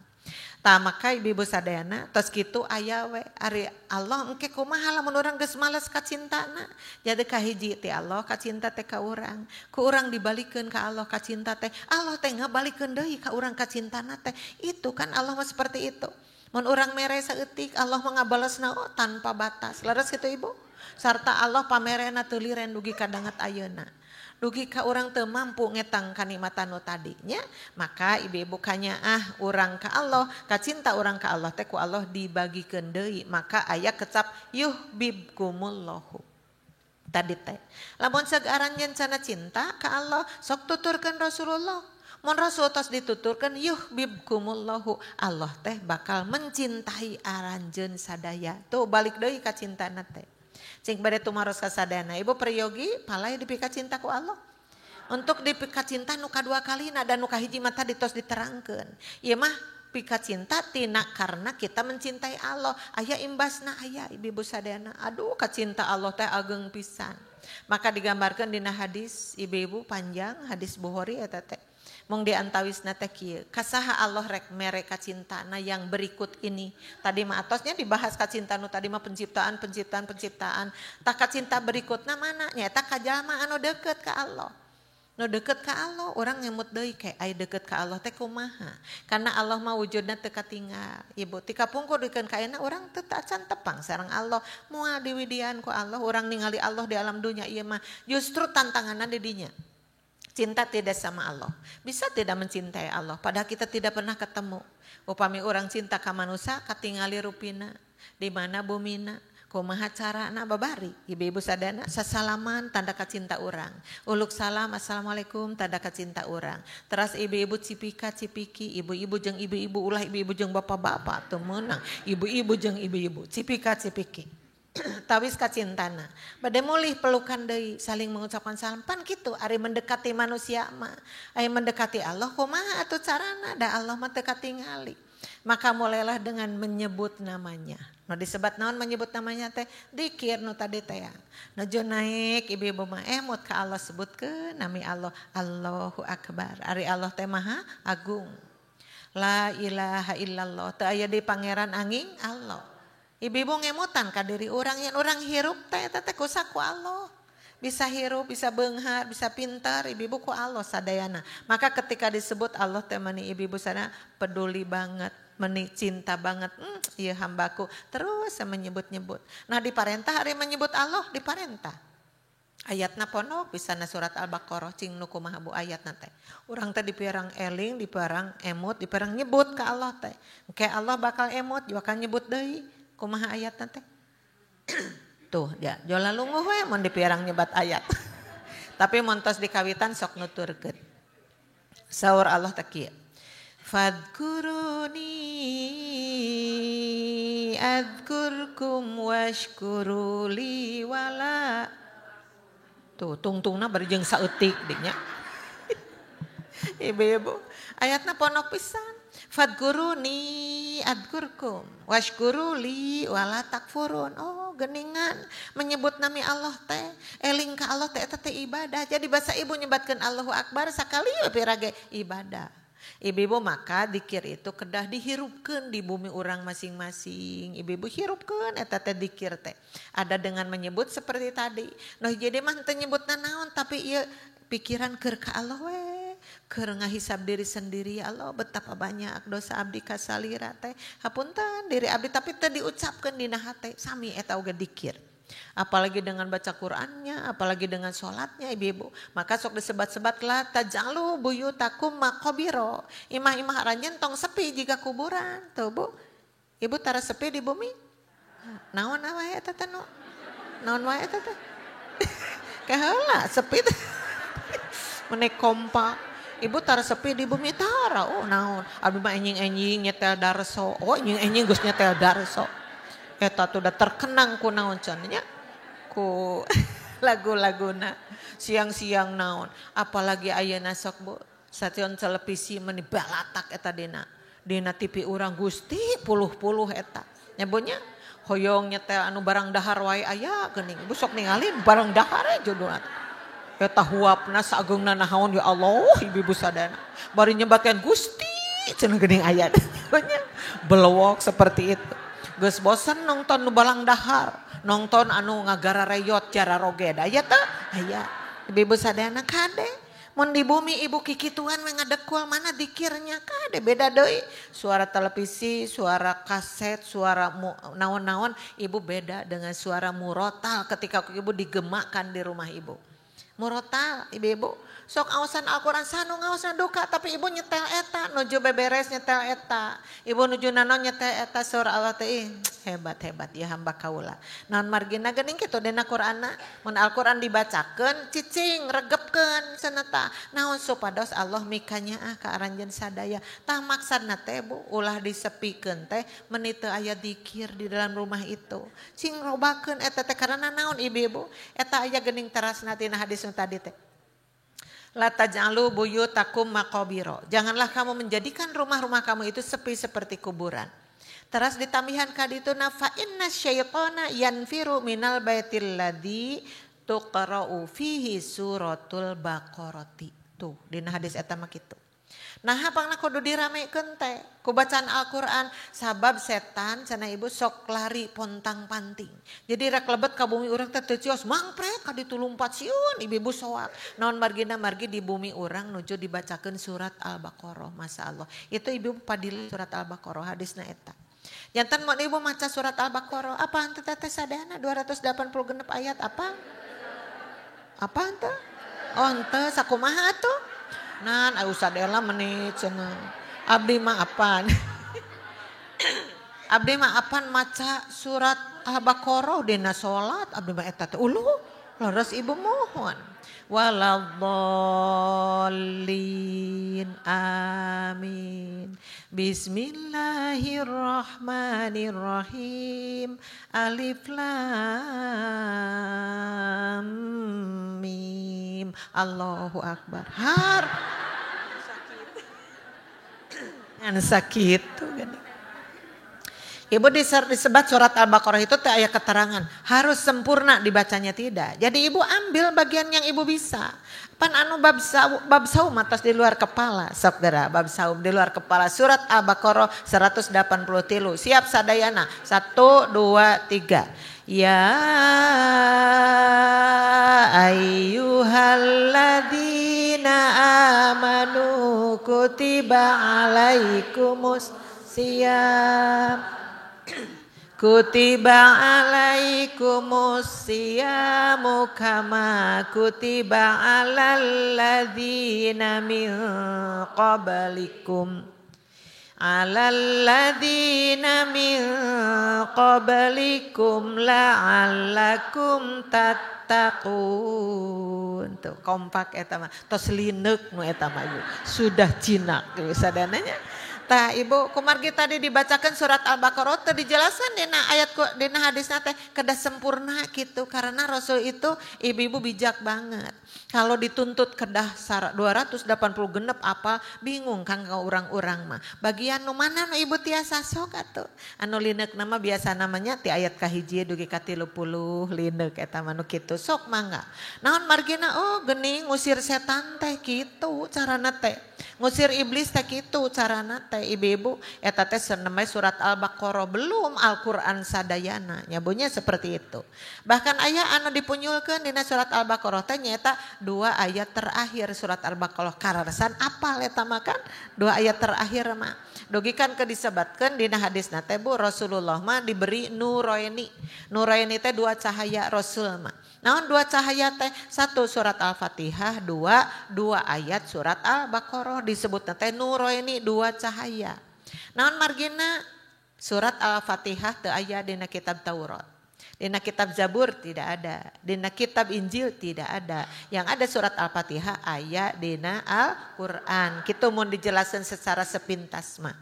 Tah maka ibu-ibu sadayana tos kitu aya we ari Allah engke kumaha lamun urang geus males kacintana. Jadi kahiji ti Allah kacinta teh ka urang, ku urang dibalikeun ka Allah kacinta teh, Allah teh ngabalikeun deui ka urang kacintana teh. Itu kan Allah mah seperti itu. Mun urang mere saeutik Allah mah ngabalesna oh, tanpa batas. Leres kitu ibu? Sarta Allah pamerena teu liren dugi ka danget ayeuna. Dugi ka urang teu mampu ngetang kanikmatan nu tadinya, maka ibu-ibu kanyaah urang ka Allah, kacinta urang ka Allah teh ku Allah dibagikeun deui, maka aya kecap yuhibbukumullahu. Tadi teh. Lamun seug aranjeun cenah cinta ka Allah, sok tuturkeun Rasulullah. Mun Rasul tos dituturkeun yuhibbukumullahu, Allah teh bakal mencintai aranjeun sadaya. Tuh balik deui ka cintana teh. Cing bade tumaros ka sadayana. Ibu peryogi palai dipika cinta ku Allah. Untuk dipika cinta nu kadua kalina dan nu kahiji mah tadi tos diterangkeun. Ieu mah pika cinta tina karena kita mencintai Allah. Aya imbasna aya ibu-ibu sadayana. Aduh kacinta Allah teh ageng pisan. Maka digambarkeun dina hadis ibu-ibu panjang hadis Bukhari eta teh. Mung diantawisna teh kieu, kasaha Allah rek mere kacintana yang berikut ini. Tadi mah atosnya dibahas kacinta nu tadi mah penciptaan, penciptaan, penciptaan. Tah kacinta berikutna mana? Nyaeta ka jalma anu deukeut ka Allah. Nu deket ka Allah, orang ngemut deui kayak ai deket ka Allah teh kumaha? Karena Allah mah wujudna teu katinggal. Ibu ti kapungkur dikeun ka ayeuna urang teu acan tepang sareng Allah. Moal diwidian ku Allah, urang ningali Allah di alam dunya ieu mah justru tantanganna di dinya. Cinta tidak sama Allah. Bisa tidak mencintai Allah padahal kita tidak pernah ketemu. Upami urang cinta ka manusia katingali rupina, di mana bumina, kumaha carana babari. Ibu-ibu sadana sasalaman tanda kacinta urang. Uluk salam assalamualaikum tanda kacinta urang. Teras ibu-ibu cipika cipiki, ibu-ibu jeung ibu-ibu ulah ibu-ibu jeung bapak-bapak teu meunang. Ibu-ibu jeung ibu-ibu cipika cipiki. Tawis kacintana. Bade mulih pelukan deui saling mengucapkan salam pan kitu ari mendekati manusia mah. Ari mendekati Allah kumaha atuh carana da Allah mah teu katingali. Maka mulailah dengan menyebut namanya. Nu disebat naon menyebut namanya teh dikir nu tadi teh ya. Nuju naik ibu-ibu mah emut ka Allah sebutkeun nami Allah Allahu Akbar. Ari Allah teh maha agung. La ilaha illallah teu aya di pangeran angin Allah. Ibu-ibu ngemutan ka diri urang yang urang hirup teh eta teh kusaku Allah. Bisa hirup, bisa beunghar, bisa pintar, ibu-ibu ku Allah sadayana. Maka ketika disebut Allah teh mani ibu-ibu sana peduli banget, meni cinta banget. Ieu hambaku terus menyebut-nyebut. Nah diparentah hari menyebut Allah diparentah. Ayatna pondok bisa surat Al-Baqarah cing nu kumaha bu ayatna teh. Urang teh diperang eling, diperang emut, diperang nyebut ka Allah teh. Engke Allah bakal emut, bakal nyebut deui. Kumaha ayatna teh? Tuh dia jola lunguh we mun dipirang nyebat ayat. Tapi mun tos dikawitan sok nuturkeun. Saur Allah teh kieu. Fadkuruni adzkurkum washkuruli wala. Tuh tungtungna bari jeung saeutik dinya. Ibu-ibu, ayatna pondok pisan. Fadkuruni adzkurkum washkuruli wala takfurun. Oh, geningan menyebut nami Allah teh, eling ka Allah teh eta teh ibadah. Jadi bahasa ibu nyebatkeun Allahu Akbar sakali we pirage ibadah. Ibu-ibu maka dikir itu kedah dihirupkeun di bumi urang masing-masing. Ibu-ibu hirupkeun eta teh dikir teh. Ada dengan menyebut seperti tadi. Noh jadi mah teu nyebutna naon tapi ieu pikiran keur ka Allah we. Keur ngahisab diri sendiri, ya Allah betapa banyak dosa abdi kasalira teh. Hapunten diri abdi tapi teu diucapkeun dina hate sami eta oge dikir. Apalagi dengan baca Qur'annya, apalagi dengan sholatnya ibu-ibu. Maka sok disebat-sebat lah tajalu buyutakum maqabiro. Imah-imah aranjeun tong sepi jika kuburan. Tuh Bu. Ibu tara sepi di bumi? Naon wae eta teh nu? Naon wae eta teh? Kaheula sepi teh. Menek kompa. Ibu tara sepi di bumi tara, oh naon. Abdi mah enjing-enjing nyetel darso. Oh enjing-enjing geus nyetel darso. Eta tuh udah terkenang ku naon cenah nya. Ku lagu-laguna siang-siang naon. Apalagi ayeuna sok Bu, sation televisi meni balatak eta dina. Dina TV urang Gusti puluh-puluh eta. Nya Bu nya hoyong nyetel anu barang dahar wae aya geuning. Ibu sok ningalin barang dahar judulna. Eta huapna sageungna naon ya Allah ibu-ibu sadana. Bari nyebatkeun Gusti cenah geuning aya. Belewok seperti itu. Geus bosen nonton nu balang dahar, nonton anu ngagara reyot cara roged aya teh aya. Ibu-ibu sadana kade mun di bumi ibu kikituan we ngadekul mana dikirnya kade beda deui. Suara televisi, suara kaset, suara naon-naon ibu beda dengan suara murotal ketika ibu digemakan di rumah ibu. Murotal ibu-ibu sok awasan Al-Quran sanu ngaosan duka tapi ibu nyetel eta nuju beberes nyetel eta ibu nuju nanon nyetel eta surah Allah teh hebat-hebat ya hamba kaula naon margina geuning kitu dina Qur'anna mun Al-Quran dibacakeun cicing regepkeun cenah naon supados Allah mikanyaah ka aranjeun sadaya tah maksudna teh Bu ulah disepikeun teh meni teu aya dikir di dalam rumah itu cing robakeun eta teh karena naon ibu-ibu eta aya geuning terasna tina hadis nu tadi teh. La taj'alu buyutakum maqabiro. Janganlah kamu menjadikan rumah-rumah kamu itu sepi seperti kuburan. Teras ditambihan ka ditu na fa inna syaitana yanfiru minal baitil ladzi tuqra'u fihi suratul baqarati. Tuh dina hadis eta mah kitu. Nah pangna kudu diramekeun teh ku bacaan Al-Qur'an sabab setan cenah ibu sok lari pontang-panting. Jadi rek lebet ka bumi urang teh teu cios mangprek ka ditu lumpat sieun ibu-ibu soak. Naon margina margi di bumi urang nuju dibacakeun surat Al-Baqarah, masyaallah. Itu ibu padil surat Al-Baqarah hadisna eta. Jantan mun ibu maca surat Al-Baqarah, apa henteu teh sadayana 286 ayat apa? Apa henteu? Oh henteu sakumaha atuh? Nan ayo sadela menit cenah. Abdi mah apaan? Abdi mah apaan maca surat Al-Baqarah dina salat abdi mah eta teh uluh leres ibu mohon. Waladhdallin amin. Bismillahirrahmanirrahim. Alif lam mim. Allahu akbar. Har. Ngan sakit tuh gini. Ibu disebat surat Al-Baqarah itu teh aya keterangan harus sempurna dibacanya tidak. Jadi ibu ambil bagian yang ibu bisa. Pan anu bab saum atas di luar kepala sok geura bab saum di luar kepala surat Al-Baqarah 183. Siap sadayana 1 2 3. Ya ayyuhalladzina amanu kutiba alaikumus siyam. Kutiba alaikumus siyamu kama kutiba alal ladzina min qablikum. Alal ladzina min qablikum la'allakum tattaqun. Tuh kompak eta mah tos lineuk nu eta mah ibu. Sudah jinak sadananya. Tah ibu kumargi tadi dibacakan surat Al-Baqarah teu dijelaskan dina ayat dina hadisna teh kedah sempurna gitu karena Rasul itu ibu-ibu bijak banget. Kalau dituntut kedah 286 apa bingung kan ka urang-urang mah. Bagian nu mana nu ibu tiasa sok atuh. Anu lineuk nama biasa namanya ti ayat kahiji dugi ka 30 lineuk eta mah nu kitu sok mangga. Naon margina oh geuning ngusir setan teh kitu carana teh. Ngusir iblis teh kitu carana teh ibu-ibu eta teh namanya surat Al-Baqarah belum Al-Qur'an sadayana nyabunya seperti itu. Bahkan aya anu dipunyulkeun dina surat Al-Baqarah teh nyaeta 2 ayat terakhir surat Al-Baqarah kararesan apal eta mah kan 2 ayat terakhir mah. Dugi kan ke disebatkeun dina hadisna teh Bu Rasulullah mah diberi nuraini. Nuraini teh 2 cahaya Rasul mah. Naon 2 cahaya teh? 1 surat Al-Fatihah, 2 ayat surat Al-Baqarah disebutna teh nuraini 2 cahaya. Naon margina surat Al-Fatihah teu aya dina kitab Taurat. Dina kitab Zabur tidak ada, dina kitab Injil tidak ada. Yang ada surat Al-Fatihah aya dina Al-Qur'an. Kitu mun dijelasin secara sepintas mah.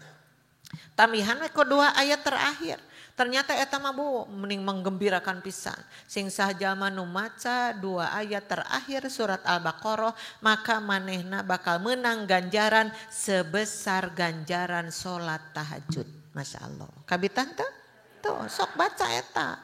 Tambihan we ku 2 ayat terakhir. Ternyata eta mah bu mending menggembirakan pisan. Sing saha jalma nu maca 2 ayat terakhir surat Al-Baqarah maka manehna bakal menang ganjaran sebesar ganjaran salat tahajud. Masya Allah. Kabitan teh? Tuh sok baca eta.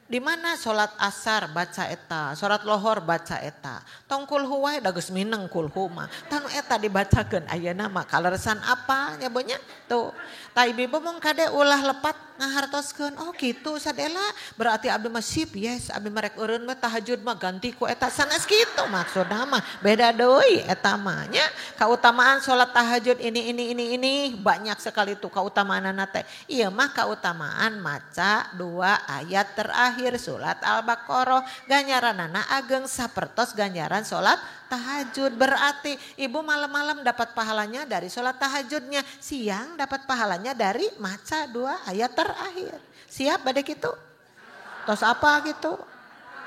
Di mana salat asar baca eta, salat lohor baca eta. Tong kulhu wae da geus mineng kulhu mah. Tanu eta dibacakeun ayeuna mah kaleresan apa nya bonya? Tuh. Tah ibu mung kade ulah lepat ngahartoskeun. Oh kitu sadela berarti abdi mah sip yes abdi mah rek eureun mah tahajud mah ganti ku eta sanes kitu maksudna mah beda deui eta mah nya. Kautamaan salat tahajud ini banyak sekali tuh kautamaanana teh. Ieu mah kautamaan maca 2 ayat terakhir surat Al-Baqarah ganjaranana ageng sapertos ganjaran salat tahajud. Berarti ibu malam-malam dapat pahalanya dari salat tahajudnya, siang dapat pahalanya dari maca 2 ayat terakhir. Siap bade kitu? Tos apa gitu?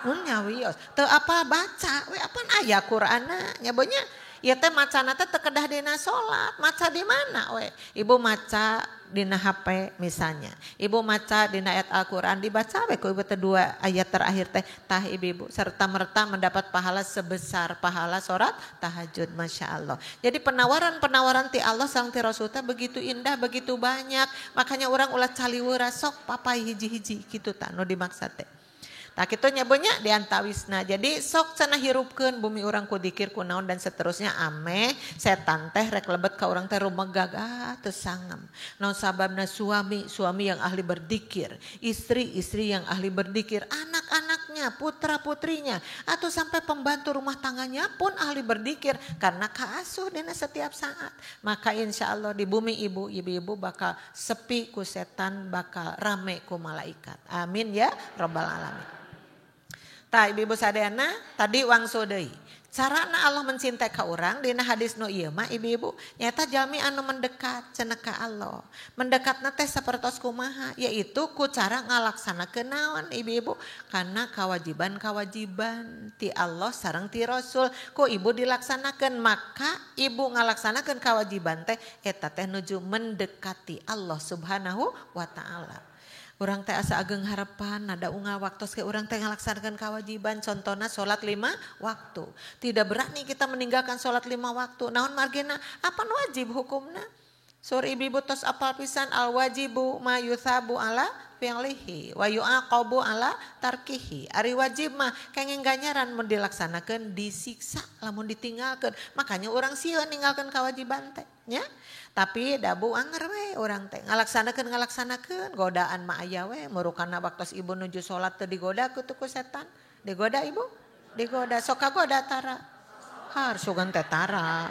Nun nyawios. Teu apa baca we apaan aya Qur'anna nya bonya. Ieu teh macana teh teu kedah dina salat, maca di mana we? Ibu maca dina HP misalnya. Ibu maca dina ayat Al-Qur'an dibaca we ku ibu teh 2 ayat terakhir teh tah ibu-ibu serta merta mendapat pahala sebesar pahala salat tahajud Masya Allah. Jadi penawaran-penawaran ti Allah sareng ti Rasul teh begitu indah, begitu banyak. Makanya orang ulah caliweuh sok papai hiji-hiji kitu tah nu dimaksud teh. Tah kitu nya Bu nya diantawisna. Jadi sok cenah hirupkeun bumi urang ku dikir ku naon dan seterusnya ameh setan teh rek lebet ka urang teh rumegag ah teu sangem. Naon sababna suami, suami yang ahli berzikir, istri, istri yang ahli berzikir, anak-anaknya, putra-putrinya atau sampai pembantu rumah tangganya pun ahli berzikir karena kaasuh dina setiap saat. Maka insya Allah di bumi ibu, ibu-ibu bakal sepi ku setan, bakal rame ku malaikat. Amin ya robbal alamin. Tah ibu-ibu sadayana tadi wangsul deui. Carana Allah mencintai ka urang dina hadis nu ieu mah ibu-ibu nyaeta jalmi anu mendekat cenah ka Allah. Mendekatna teh sapertos kumaha yaitu ku cara ngalaksanakeun naon ibu-ibu karena kewajiban-kewajiban ti Allah sareng ti Rasul ku ibu dilaksanakeun maka ibu ngalaksanakeun kewajiban teh eta teh nuju mendekati Allah Subhanahu wa taala. Urang teh asa ageng harapan nada unggal waktos ke urang teh ngalaksanakeun kewajiban contohna salat 5 waktu. Tidak berani kita meninggalkan salat 5 waktu. Naon margina? Apan wajib hukumna? Sur ibu-ibu tos apal pisan al wajibu ma yuthabu ala fi'lihi wa yu'aqabu ala tarkihi. Ari wajib mah kenging ganjaran mun dilaksanakeun disiksa lamun ditinggalkeun. Makanya urang sieun ninggalkeun kewajiban teh nya. Tapi dabu anger we urang teh ngalaksanakeun godaan mah aya we murukana waktos ibu nuju salat teu digoda ku setan. Digoda ibu? Digoda sok kagoda tara. Har sugan teh tara.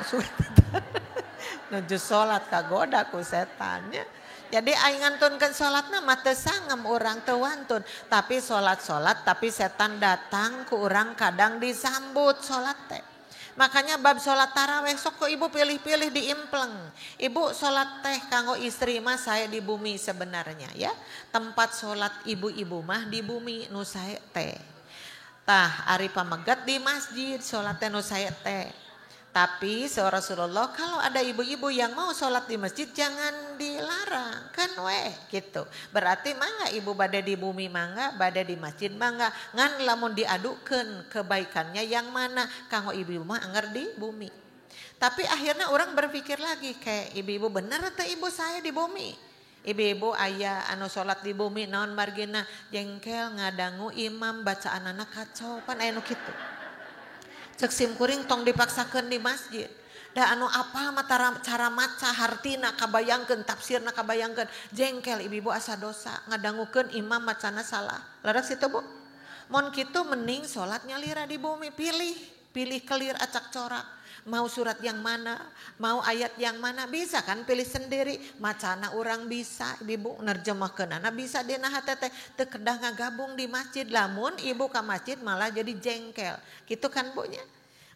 Sugan teh tara. Nuju salat kagoda ku setan nya. Jadi aing ngantunkeun salatna mah teu sangem urang teu wantun, tapi salat-salat tapi setan datang ku urang kadang disambut salat teh. Makanya bab sholat taraweh sok ku ibu pilih-pilih diimpleng. Ibu sholat teh kanggo istri mah saya di bumi sebenarnya ya. Tempat sholat ibu-ibu mah di bumi nu sae teh. Tah ari pamegat di masjid sholat teh nu sae teh. Tapi seorang Rasulullah kalau ada ibu-ibu yang mau sholat di masjid jangan dilarang kan weh gitu. Berarti mangga ibu bade di bumi mangga, bade di masjid mangga. Ngan lamun diadukeun kebaikannya yang mana kanggo ibu-ibu mah angger di bumi. Tapi akhirnya orang berpikir lagi kayak ibu-ibu bener atau ibu saya di bumi. Ibu-ibu ayah anu sholat di bumi naon margina jengkel ngadangu imam bacaanana kacau pan aya nu kitu. Cek simkuring tong dipaksakeun di masjid. Da anu apa mah cara maca hartina kabayangkeun tafsirna kabayangkeun jengkel ibu-ibu asa dosa ngadangukeun imam macana salah. Leres kitu Bu? Mun kitu mending salat nyalira di bumi pilih, pilih kelir acak corak. Mau surat yang mana, mau ayat yang mana bisa kan pilih sendiri. Macana orang bisa, ibu nerjemahkeunana bisa dina hate teh teu kedah ngagabung di masjid. Lamun ibu ka masjid malah jadi jengkel. Gitu kan Bu nya?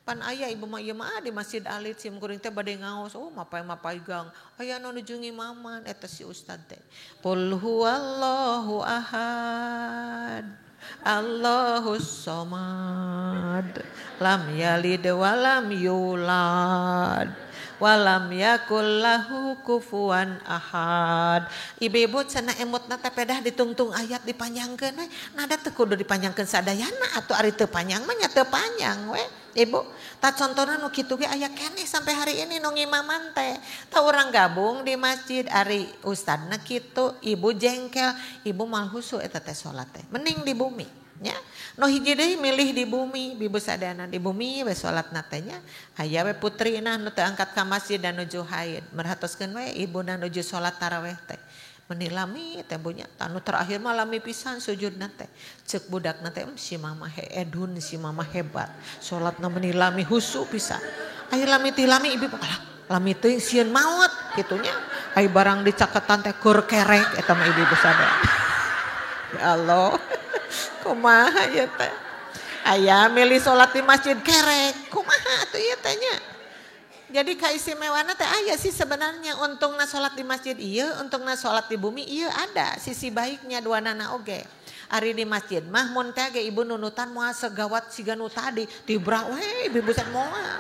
Pan aya ibu mah ieu mah di masjid alit sim kuring teh bade ngaos, oh mapay-mapay gang. Aya nu nuju ngimaman eta si ustad teh. Qul huwallahu ahad. Allahus somad lam yalid walam yulad walam yakul lahu kufuwan ahad. Ibu-ibu cenah emutna teh pedah ditungtung ayat dipanjangkeun we. Nada teu kudu dipanjangkeun sadayana atuh ari teu panjang mah nya teu panjang we. Ibu, tah contona nu kitu ge aya keneh sampai hari ini nu ngimaman teh. Tah urang gabung di masjid ari ustadna kitu, ibu jengkel, ibu mal husu eta teh salat teh. Mending di bumi nya. Nu hiji deui milih di bumi, ibu sadayana di bumi we salatna teh nya. Aya we putrina nu teu angkat ka masjid dan nuju haid. Merhatoskeun we ibuna nuju salat taraweh teh. Menilami teh bu nya, tanu terakhir mah lami pisan sujudna teh. Ceuk budakna teh si mama edun si mama hebat. Salatna menilami husu pisan. Aya lami ti lami ibu alah lami teuing sieun maot kitu nya. Aya barang dicaketan teh keur kerek eta mah ibu-ibu sadaya. Ya Allah. Kumaha ieu teh? Aya milih salat di masjid kerek, kumaha atuh ieu teh nya? Jadi kaistimewaanna teh aya sih sebenarnya untungna salat di masjid ieu, untungna salat di bumi ieu ada sisi baiknya duanana oge. Ari di masjid mah mun teh ge ibu nunutan moal segawat siga nu tadi, tibra we ibu buset moal.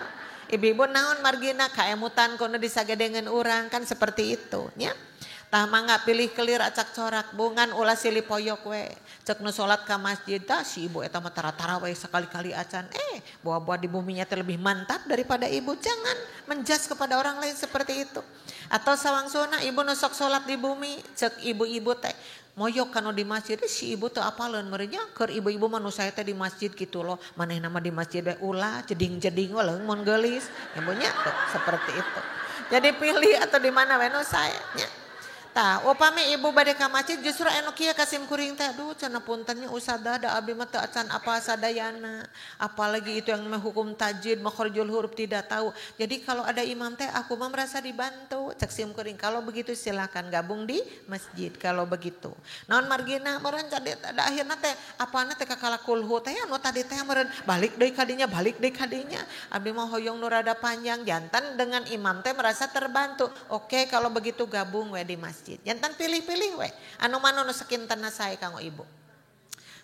Ibu-ibu naon margina kaemutan kono disagedengeun urang kan seperti itu nya. Tah mangga pilih kelir acak corak bungan ulah silih poyok we. Cek nu salat ka masjid tah si ibu eta mah tara-tara we sekali-kali acan. Buah-buah di buminya teh lebih mantap daripada ibu. Jangan menjudge kepada orang lain seperti itu. Atau sawangsuna ibu nu sok salat di bumi cek ibu-ibu teh moyok kanu di masjid si ibu teu apaleun meureun keur ibu-ibu mah nu sae teh di masjid gitu loh manehna mah di masjid we ulah jeding-jeding we leung mun geulis nya tuh seperti itu. Jadi pilih atau di mana we nu sae nya. Tah upami ibu bade ka masjid justru anu kieu ka sim kuring teh aduh cenah punten nya usadah da abdi mah teu acan apa sadayana apalagi itu yang menghukum tajwid makhrijul huruf tidak tahu. Jadi kalau ada imam teh aku mah merasa dibantu cek sim kuring kalau begitu silakan gabung di masjid kalau begitu. Naon margina meureun da akhirna teh apana teh kakala kulhu teh anu tadi teh meureun balik deui kadinya abdi mah hoyong nu rada panjang jantan dengan imam teh merasa terbantu. Oke kalau begitu gabung we di masjid. Jantan pilih-pilih we anu mana nu sakintena sae kanggo ibu.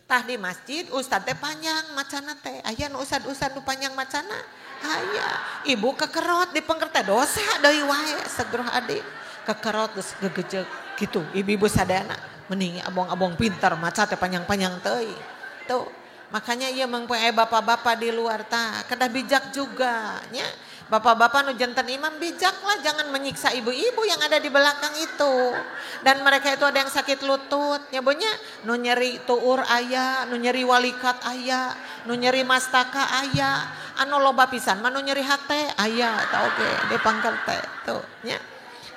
Tah di masjid ustad teh panjang macana teh aya nu ustad-ustad nu panjang macana aya ibu kekerot di pengker teh dosa deui wae segroh adik kekerot geus gegejeg gitu ibu-ibu sadayana mending abong-abong pintar maca teh panjang-panjang teuing tuh. Makanya ieu mangpe bapak-bapak di luar tah kedah bijak juga nya. Bapak-bapak nu jantan imam bijaklah jangan menyiksa ibu-ibu yang ada di belakang itu. Dan mereka itu ada yang sakit lutut, nya bonya nu nyeri tuur aya, nu nyeri walikat aya, nu nyeri mastaka aya, anu loba pisan mah nu nyeri hate aya tah oge di pangker teh tuh nya.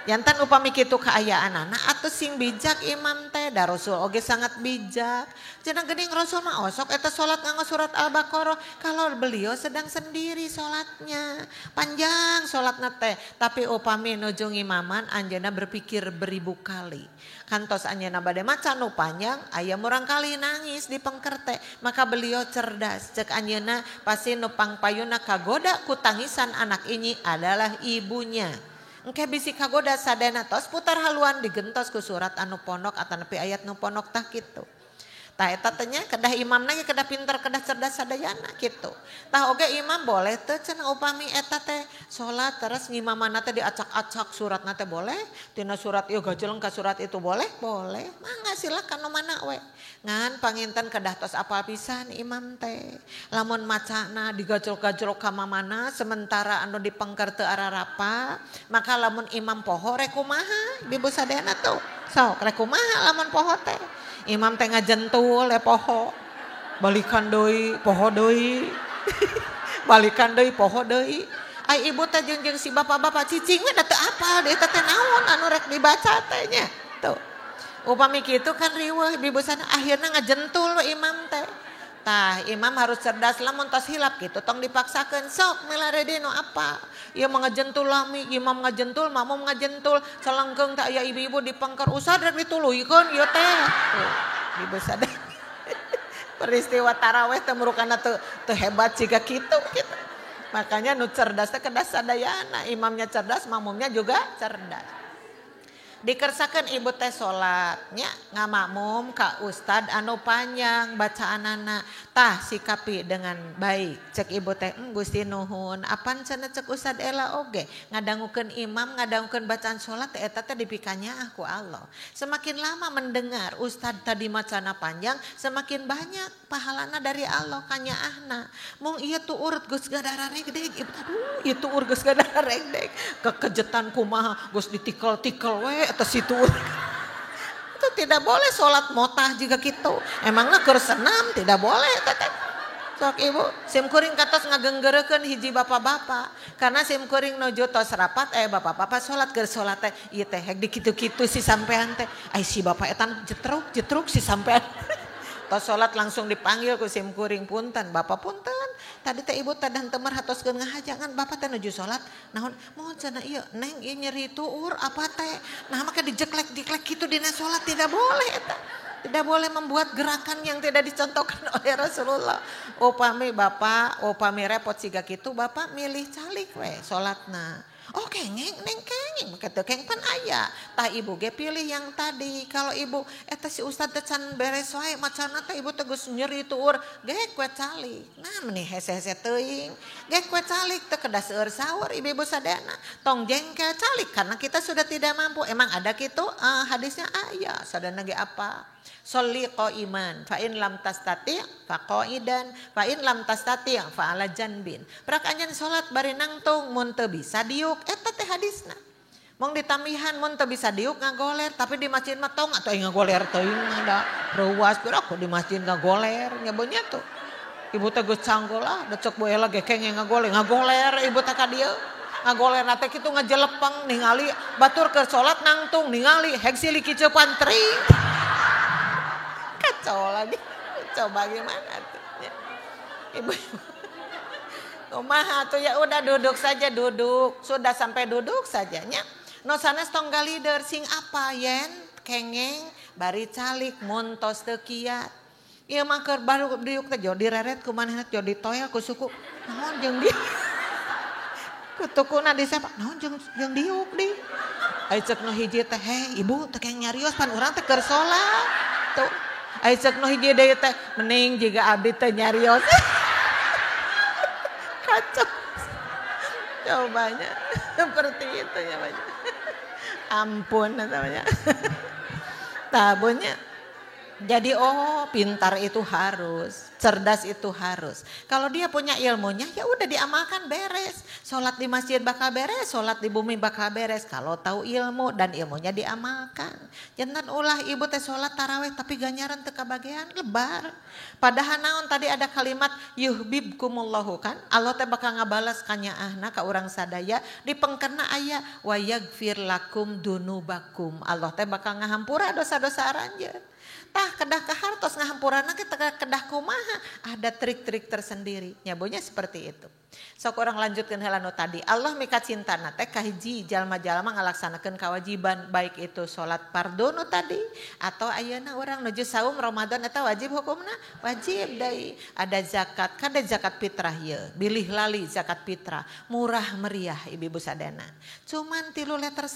Jantan upami kitu kaayaanana atuh sing bijak imam teh da Rasul oge sangat bijak. Cenah geuning Rasul mah osok eta salat nganggo surat Al-Baqarah kalau beliau sedang sendiri salatnya. Panjang salatna teh, tapi upami nuju ngimaman anjeunna berpikir beribu kali. Kantos anjeunna bade maca nu panjang aya murang kali nangis di pengker teh. Maka beliau cerdas cek anjeunna pasti nu pangpayuna kagoda ku tangisan anak ini adalah ibunya. Engke bisi kagoda sadayana tos putar haluan digentos ku surat anu pondok atanapi ayat nu pondok tah kitu. Tah eta teh nya kedah imamna ge kedah pinter kedah cerdas sadayana kitu. Tah oge imam boleh teu cenah upami eta teh salat terus ngimamana teh diacak-acak suratna teh boleh, tina surat ieu gajeleng ka surat itu boleh, boleh. Mangga silakan nu mana we. Ngan panginten kedah tos apal pisan imam teh. Lamun macana digajlok-gajlok ka mamana sementara anu dipengker teu ararapa, maka lamun imam poho rek kumaha ibu sadayana tuh. Sok rek kumaha lamun poho teh. Imam teh ngajentul le poho. Balikan deui, poho deui. Balikan deui, poho deui. Ai ibu teh jeung si bapak-bapak cicing we da teu apal deui teh naon anu rek dibaca teh nya. Tuh. Upami kitu kan riweuh ibu sana akhirna ngajentul we imam teh. Tah imam harus cerdas lamun tos hilap kitu tong dipaksakeun sok milarede nu apa. Ieu mah ngajentul lami, imam ngajentul, makmum ngajentul, celengkeung teh aya ibu-ibu di pengker usad rek dituluykeun ieu teh. Tuh, ibu sadar. Peristiwa taraweh teh murukana teu hebat siga kitu kitu. Makanya nu cerdas teh kedah sadayana, imamnya cerdas, makmumnya juga cerdas. Dikersakan ibu teh salatnya ngamakmum ka ustad anu panjang bacaanana tah sikapi dengan baik cek ibu teh Gusti nuhun apan cenah cek ustad ela oge ngadangukeun imam ngadangukeun bacaan salat teh eta teh dipikanyaah ku Allah. Semakin lama mendengar ustad tadi macana panjang semakin banyak pahalana dari Allah kanyaahna. Mung ieu tuur geus gadararegdeg ibu aduh ieu tuur geus gadararegdeg kekejetan kumaha geus ditikel-tikel we atas itu. Itu tidak boleh sholat motah juga gitu. Emangnya keur senam tidak boleh teteh. Sok ibu sim kuring katos ngagenggereukeun hiji bapak-bapak karena sim kuring nuju tos rapat bapak-bapak sholat keur sholat teh ieu teh hek dikitu-kitu si sampean teh ai si bapak etan jetruk-jetruk si sampean. Tos sholat langsung dipanggil ku sim kuring punten bapak punten tadi teh ibu teh dan temer hatoskeun ngahajangan bapak teh nuju sholat naon mohon cenah ieu neng ieu nyeri tuur apa teh nah maka dijeklek-jeklek kitu dina sholat tidak boleh eta. Tidak boleh membuat gerakan yang tidak dicontohkan oleh Rasulullah. Upami bapak, upami repot siga kitu bapak milih calik we salatna. Oh kengeng, neng kengeng, kitu keng pan aya. Tah ibu ge pilih yang tadi. Kalau ibu eta si ustad teh can beres wae macana teh ibu teh geus nyeri tuur, ge kue calik. Nah meni hese-hese teuing. Ge kue calik teh kedah seueur saur ibu-ibu sadayana. Tong jengkel calik karena kita sudah tidak mampu. Emang ada kitu hadisnya aya sadayana ge apa? Sholli qa'iman fa in lam tastati' fa qa'idan fa in lam tastati' fa ala janbin. Prak anjeun salat bari nangtung mun teu bisa diuk eta teh hadisna. Mong ditamihan mun teu bisa diuk ngagoler tapi di masjid mah tong atuh ngagoler teuing mah da reuas piraku di masjid ngagoler nya nya tuh. Ibu teh geus canggul lah, da cek Bu Ela ge kengeng ngagoler, ngagoler ibu teh ka dieu. Ngagoler na teh kitu ngajelepeng ningali batur keur salat nangtung ningali heg silih kicepan tring. Kacau lagi. Coba gimana tuh ya. Ibu kumaha tuh ya udah duduk saja duduk, sudah sampai duduk saja nya. No sanes tong galider sing apa yen kengeng bari calik mun tos teu kiat. Ieu mah keur baru diuk teh jauh direret ku manehna jauh ditoel ku suku. Naon jeung diuk. Kutukuna disepak naon jeung diuk di. Ai ceuk nu hiji teh heh ibu teh keng nyarios pan urang teh keur salat. Tuh. Ai ceuk nu hiji deui teh mending jiga abdi teh nyarios. Kacau. Cobanya seperti itu ya banyak. Ampun namanya. Tabunya. Jadi oh pintar itu harus, cerdas itu harus. Kalau dia punya ilmunya ya udah diamalkan beres. Sholat di masjid bakal beres, sholat di bumi bakal beres. Kalau tahu ilmu dan ilmunya diamalkan. Jangan ulah ibu teh sholat taraweh tapi ganjaran teu kabagean lebar. Padahal naon tadi ada kalimat yuhibbukumullahu kan. Allah teh bakal ngabalas kanyaahna ka urang sadaya di pengkerna aya wa yaghfir lakum dunubakum. Allah teh bakal ngahampura dosa-dosa aranjeun. Tah kedah kahartos ngahampurana kita kedah kumaha ada trik-trik tersendiri nyabonya seperti itu. Sok orang lanjutkeun heula nu tadi Allah mika cintana teh kahiji jalma-jalma ngalaksanakeun kewajiban baik itu salat fardhu nu tadi atau ayeuna urang nuju saum Ramadan eta wajib hukumna wajib deui ada zakat kada zakat fitrah ieu bilih lali zakat fitrah murah meriah ibu-ibu sadana cuman 3,5 liter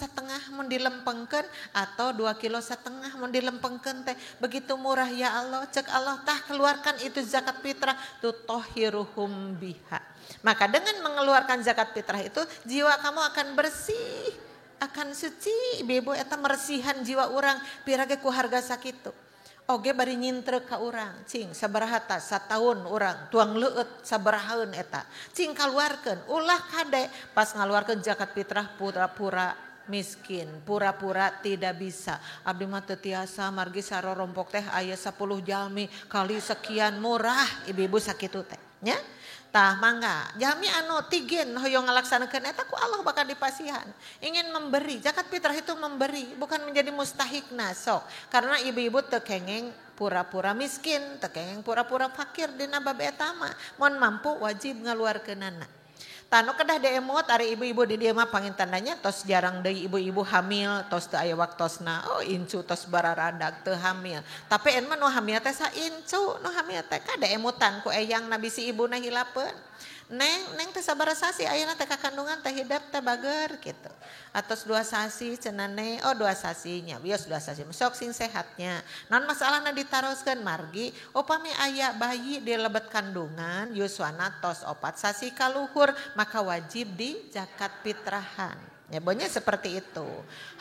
mun dilempengkeun atau 2,5 kilo mun dilempengkeun teh begitu murah ya Allah cek Allah tah keluarkan itu zakat fitrah tutohiruhum biha. Maka dengan mengeluarkan zakat fitrah itu jiwa kamu akan bersih, akan suci. Ibu-ibu eta meresihan jiwa urang pirage ku harga sakitu. Oge bari nyintrek ka urang, cing sabaraha ta sataun urang tuang leueut sabarahaeun eta. Cing kaluarkeun, ulah kade pas ngaluarkeun zakat fitrah pura-pura miskin, pura-pura tidak bisa. Abdi mah teu tiasa margi sarorompok teh aya 10 jalmi kali sekian murah ibu-ibu sakitu teh nya. Tah mangga jalmi anu tigen hoyong ngalaksanakeun eta ku Allah bakal dipasihan. Ingin memberi, zakat fitrah itu memberi, bukan menjadi mustahikna sok. Karena ibu-ibu teu kengeng pura-pura miskin, teu kengeng pura-pura fakir dina bab eta mah. Mun mampu wajib ngaluarkeunana. Tanu kedah deemot ari ibu-ibu di dieu mah pangintandanya tos jarang deui ibu-ibu hamil tos teu aya waktosna oh incu tos bararadag teu hamil tapi en mah nu hamil teh saincu nu hamil teh kada emutan ku eyang na bisi ibuna hilapeun neng neng teh sabaraha sasi ayeuna teh kakandungan teh hidep teh bager gitu atos 2 sasi cenah neng oh 2 sasinya wios 2 sasi sok sing sehatnya naon masalahna ditaroskeun margi upami aya bayi di lebet kandungan yuswana tos 4 sasi kaluhur maka wajib di zakat fitrahan. Ya bonya seperti itu.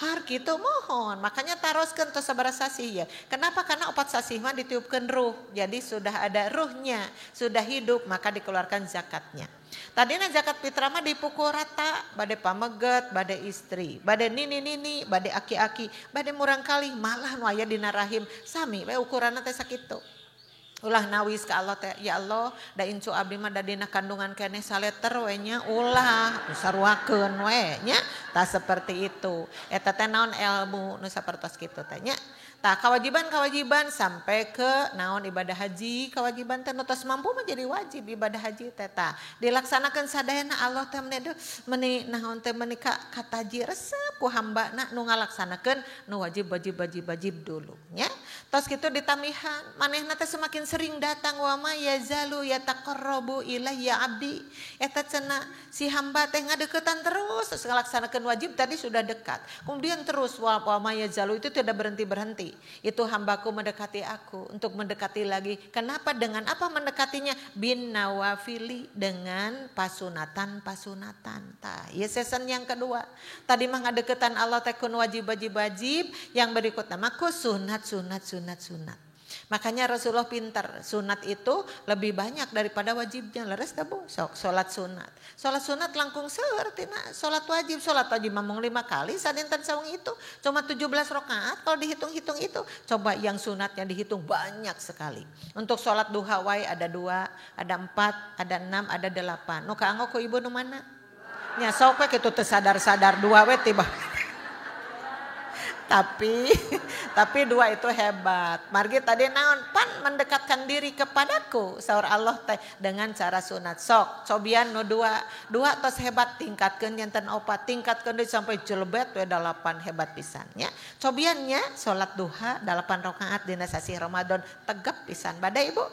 Har kitu mohon, makanya taroskeun tos sabaraha sasih ya. Kenapa? Karena 4 sasih mah ditiupkeun ruh. Jadi sudah ada ruhnya, sudah hidup maka dikeluarkan zakatnya. Tadina zakat fitrah mah dipukul rata, bade pameget, bade istri, bade nini-nini, bade aki-aki, bade murang kali, malah nu aya dina rahim sami we ukuranna teh sakitu. Ulah nawis ka Allah teh ya Allah da incu abdi mah da dina kandungan keneh saleter we nya ulah saruakeun we nya tah seperti itu eta teh naon ilmu nu sapertos kitu teh nya tah kewajiban-kewajiban sampai ke naon ibadah haji kewajiban teh nu tos mampu mah jadi wajib ibadah haji teh tah dilaksanakeun sadayana Allah teh meni meni naon teh meni ka kataji resep ku hambana nu ngalaksanakeun nu wajib wajib wajib wajib dulu nya tos kitu ditamihan manehna teh semakin sering datang wa ma yazalu yataqarrabu ilayya abdi eta cenah si hamba teh ngadeukeutan terus terus ngalaksanakeun wajib tadi sudah dekat kemudian terus wa ma yazalu itu tidak berhenti-berhenti itu hambaku mendekati aku untuk mendekati lagi kenapa dengan apa mendekatinya bin nawafili dengan pasunatan-pasunatan tah ieu season yang kedua tadi mah ngadeukeutan Allah teh kun wajib wajib wajib yang berikutna mah ku sunat sunat sunat sunat. Makanya Rasulullah pintar, sunat itu lebih banyak daripada wajibnya. Leres teh Bu, sok salat sunat. Salat sunat langkung seueur tina salat wajib. Salat wajib mamung 5 kali sadinten sawengi itu cuma 17 rakaat kalau dihitung-hitung itu. Coba yang sunatnya dihitung banyak sekali. Untuk salat duha wae ada 2, ada 4, ada 6, ada 8. Nu kaanggo ku ibu nu mana? Nya sok we kitu teu sadar-sadar 2 we tiba. Tapi 2 itu hebat. Margi tadi naon pan mendekatkan diri kepadaku saur Allah teh dengan cara sunat. Sok cobian nu 2 tos hebat tingkatkeun janten 4, tingkatkeun deui sampai jelebet we 8 hebat pisan nya. Cobiannya salat duha 8 rakaat dina sasih Ramadan tegep pisan. Bade Ibu?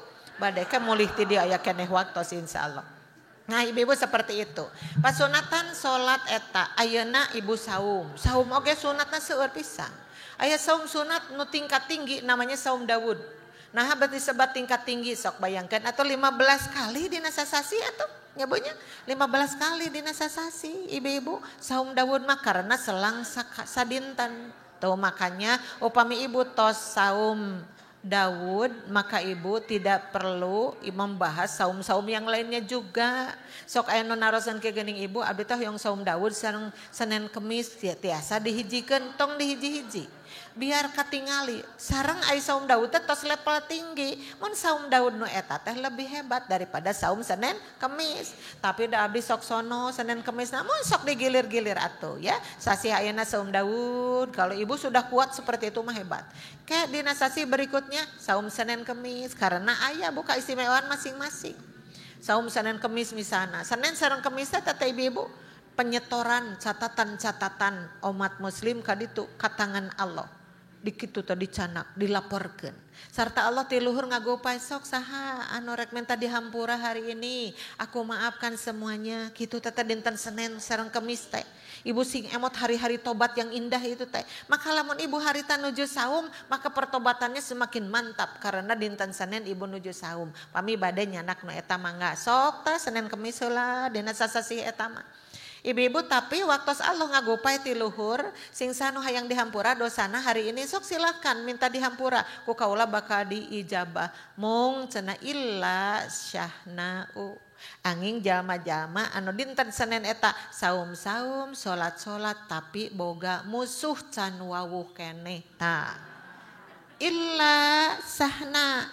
Bade ke mulih ti dieu aya keneh waktos insyaallah. Nah ibu-ibu seperti itu. Pasunatan salat eta ayeuna ibu saum. Saum oge sunatna seueur pisan. Aya saum sunat nu tingkat tinggi namanya saum Dawud. Nah berarti sebat tingkat tinggi sok bayangkan atau 15 kali dina sasasi atuh nyabunya 15 kali dina sasasi ibu-ibu saum Dawud mah karena selang sadinten. Tuh makanya upami ibu tos saum Dawud maka ibu tidak perlu membahas saum-saum yang lainnya juga. Sok aya nu narosan ke geuning ibu abdi teh hoyong saum Dawud sareng Senin Kemis tiasa dihijikeun tong dihiji-hiji. Biar katingali sareng ai saum Dawud teh tos level tinggi. Mun saum Dawud nu eta teh lebih hebat daripada saum Senin Kemis. Tapi da abdi sok sono Senin Kemis namun sok digilir-gilir atuh ya. Sasih ayeuna saum Dawud kalau ibu sudah kuat seperti itu mah hebat. Kayak dina sasih berikutnya saum Senin Kemis karena ayah buka istimewaan masing-masing. Saum Senin Kemis misalnya. Senin sareng Kemis teh teh ibu-ibu penyetoran catatan-catatan umat muslim kaditu katangan Allah. Dikitu teh dicanak, dilaporkeun. Sarta Allah ti luhur ngagopay sok saha anu rek minta dihampura hari ini, aku maafkan semuanya. Kitu teh dinten Senin sareng Kemis teh. Ibu sing emot hari-hari tobat yang indah itu teh. Maka lamun ibu harita nuju saum, maka pertobatannya semakin mantap karena dinten Senin ibu nuju saum. Pami bade nyanak nu eta mangga sok teh Senin Kemis heula dina sasasih eta mah. Ibu-ibu tapi waktu Allah ngagopay ti luhur sing sanu hayang dihampura dosana hari ini sok silakan minta dihampura ku kaula bakal diijabah mung cenah illa syahnau angin jalma-jalma anu dinten Senin eta saum-saum salat-salat tapi boga musuh can wawuh keneh tah illa sahna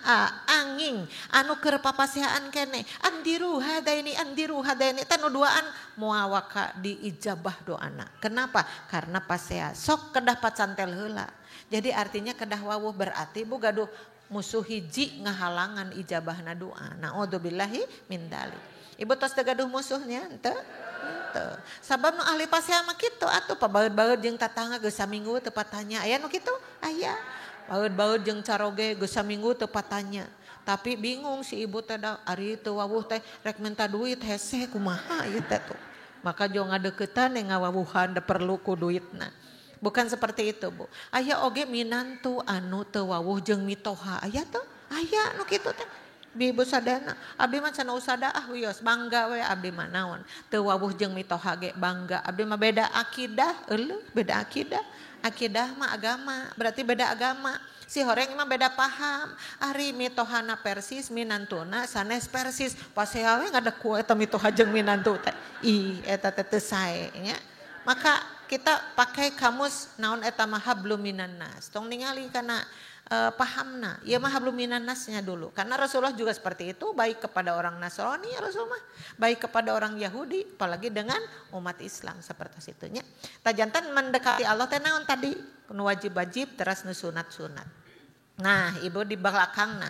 angin anu keur papasihaan keneh andiru hadaini tanu duaan moal waka diijabah doana. Kenapa? Karena pasea sok kedah pacantel heula. Jadi artinya kedah wawuh berarti bu gaduh musuh hiji ngahalangan ijabahna doa. Naudzubillahi min dzalik. Ibu tos teu gaduh musuhnya henteu? Henteu. Sabab nu ahli pasea mah kitu atuh pabaeud-baeud jeung tatangga geus saminggu teu patanya. Aya nu kitu? Aya. Baeud-baeud jeung caroge geus saminggu teu patanya. Tapi bingung si ibu teh da ari teu wawuh teh rek minta duit hese kumaha ieu teh tuh. Maka jo ngadeuketan ngawawuhan da perlu ku duitna. Bukan seperti itu, Bu. Aya oge minantu anu teu wawuh jeung mitoha. Aya teu? Aya nu kitu teh. Bi ibu sadana, abdi mah cenah usada ah wios bangga we abdi mah naon. Teu wawuh jeung mitoha ge bangga. Abdi mah beda akidah, euleuh beda akidah. Akidah mah agama, berarti beda agama. Si horeng mah beda paham. Ari mitohana persis, minantuna sanes persis. Pasea we ngadeku eta mitoha jeung minantu teh. Ih, eta teh teu sae nya. Maka kita pakai kamus naon eta mah hablum minannas. Tong ningali kana pahamna. Ieu mah hablum minannasnya dulu. Karena Rasulullah juga seperti itu, baik kepada orang Nasrani ya Rasulullah, baik kepada orang Yahudi, apalagi dengan umat Islam seperti itunya. Tajantan mendekati Allah teh naon tadi? Nu wajib-wajib teras nu sunat-sunat. Nah, ibu di belakangna.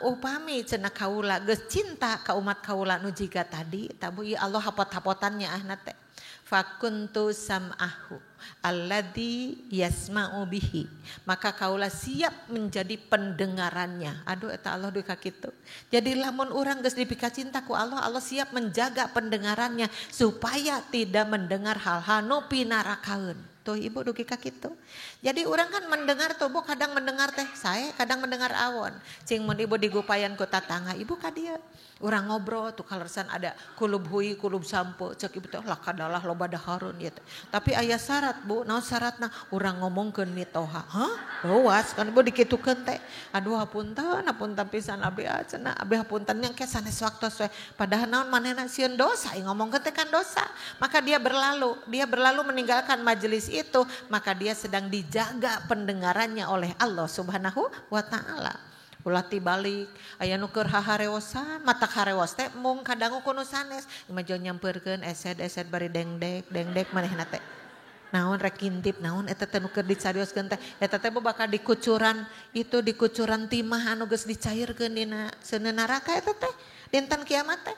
Upami cenah kaula geus cinta ka umat kaula nu jiga tadi, tabu ieu Allah hapot-hapotannya ahna teh. Fakuntu sam'ahu alladzi yasma'u bihi. Maka kaula siap menjadi pendengarannya. Aduh eta Allah duka kitu. Jadi lamun urang geus dipika cinta ku Allah, Allah siap menjaga pendengarannya supaya tidak mendengar hal-hal nu pinarakaeun. Tuh ibu dugi ka kitu. Jadi urang kan mendengar tuh bu, kadang mendengar teh saya, kadang mendengar awon. Cing mun ibu digupayan ku tatangga, ibu ka dieu. Urang ngobrol tuh kalersan ada kulub hui, kulub sampo, cek ibu teh lah kadalah loba dahareun ieu teh. Tapi aya syarat bu, naon syaratna? Urang ngomongkeun mitoha. Hah? Luas kan ibu dikitukeun teh. Aduh hapunten, hapunten pisan abdi cenah, abdi hapunten nya ke sanes waktos we. Padahal naon manehna sieun dosa, ngomongkeun teh kan dosa. Maka dia berlalu meninggalkan majelis itu, maka dia sedang dijaga pendengarannya oleh Allah Subhanahu wa taala. Ulah tibalik aya nu keur hahareosan, matak hareos teh mung kadangu ku nu sanes, mah nyampeurkeun esed-esed bari dengdek, dengdek manehna teh. Naon rek ngintip naon eta teh nu keur dicarioskeun teh, eta teh bakal dikucuran, itu dikucuran timah anu geus dicairkeun dina seuneu neraka eta teh, dinten kiamat teh.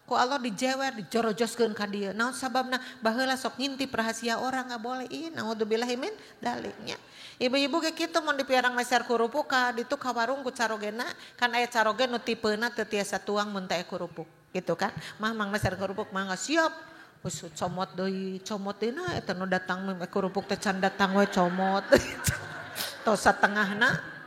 Ku Allah dijewer, dijorojoskeun ka dieu. Naon sababna? Baheula sok ngintip rahasia orang enggak boleh. Ih, naudzubillahi min daliknya. Ibu-ibu ge kitu mun dipiarang meser kerupuk ka ditu ka warung ku carogena, kan aya caroge nu tipena teu tiasa tuang mun teh kerupuk. Gitu kan? Mah mang meser kerupuk mah siap. Geus comot deui, comot deui na eta nu datang kerupuk teh can datang we comot. Tos satengahna.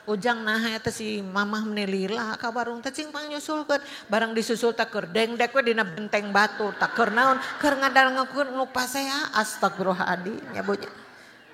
Ujang nah eta si mamah meni lila ka warung teh cing pangnyusulkeun, barang disusul teh keur dengdek we dina benteng batu tah keur naon keur ngadangukeun nu pasea astagfirullahaladzim nya bu nya.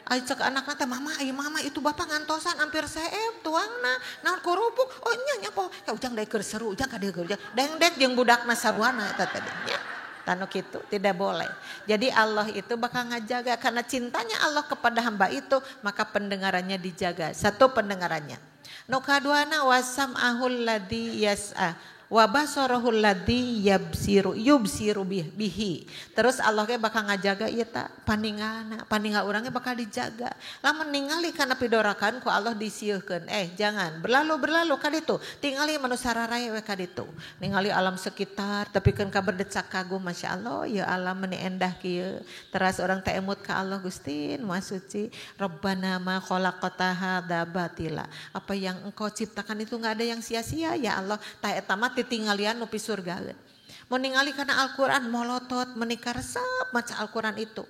Ai cek anakna teh mama, ai mama itu bapak ngantosan hampir seep tuangna naon kerupuk, oh nya nya po ka ujang deui keur seru ujang ka dieu keur ujang dengdek jeung budakna saruana eta teh nya. Tanu kitu tidak boleh. Jadi Allah itu bakal ngajaga karena cintanya Allah kepada hamba itu, maka pendengarannya dijaga. Satu pendengarannya. Nu kaduana wasam'ahul ladzi yas'a wa basarahul ladzi yabsiru yubsiru bihi. Terus Allah ge bakal ngajaga ieu ta paningana, paningal urang ge bakal dijaga. Lamun ningali kana pidorakan ku Allah disieukkeun. Jangan berlalu-berlalu ka ditu. Tingali manusia raraya we ka ditu. Ningali alam sekitar tapi keun ka berdecak kagum masyaallah ya alam meni endah kieu. Teras urang teh emut ka Allah Gusti Maha Suci. Rabbana ma khalaqta hadza batila. Apa yang engkau ciptakan itu enggak ada yang sia-sia ya Allah. Tah eta mah titinggalian nu pisurgaeun. Mun ningali kana Al-Qur'an molotot menika resep maca Al-Qur'an itu.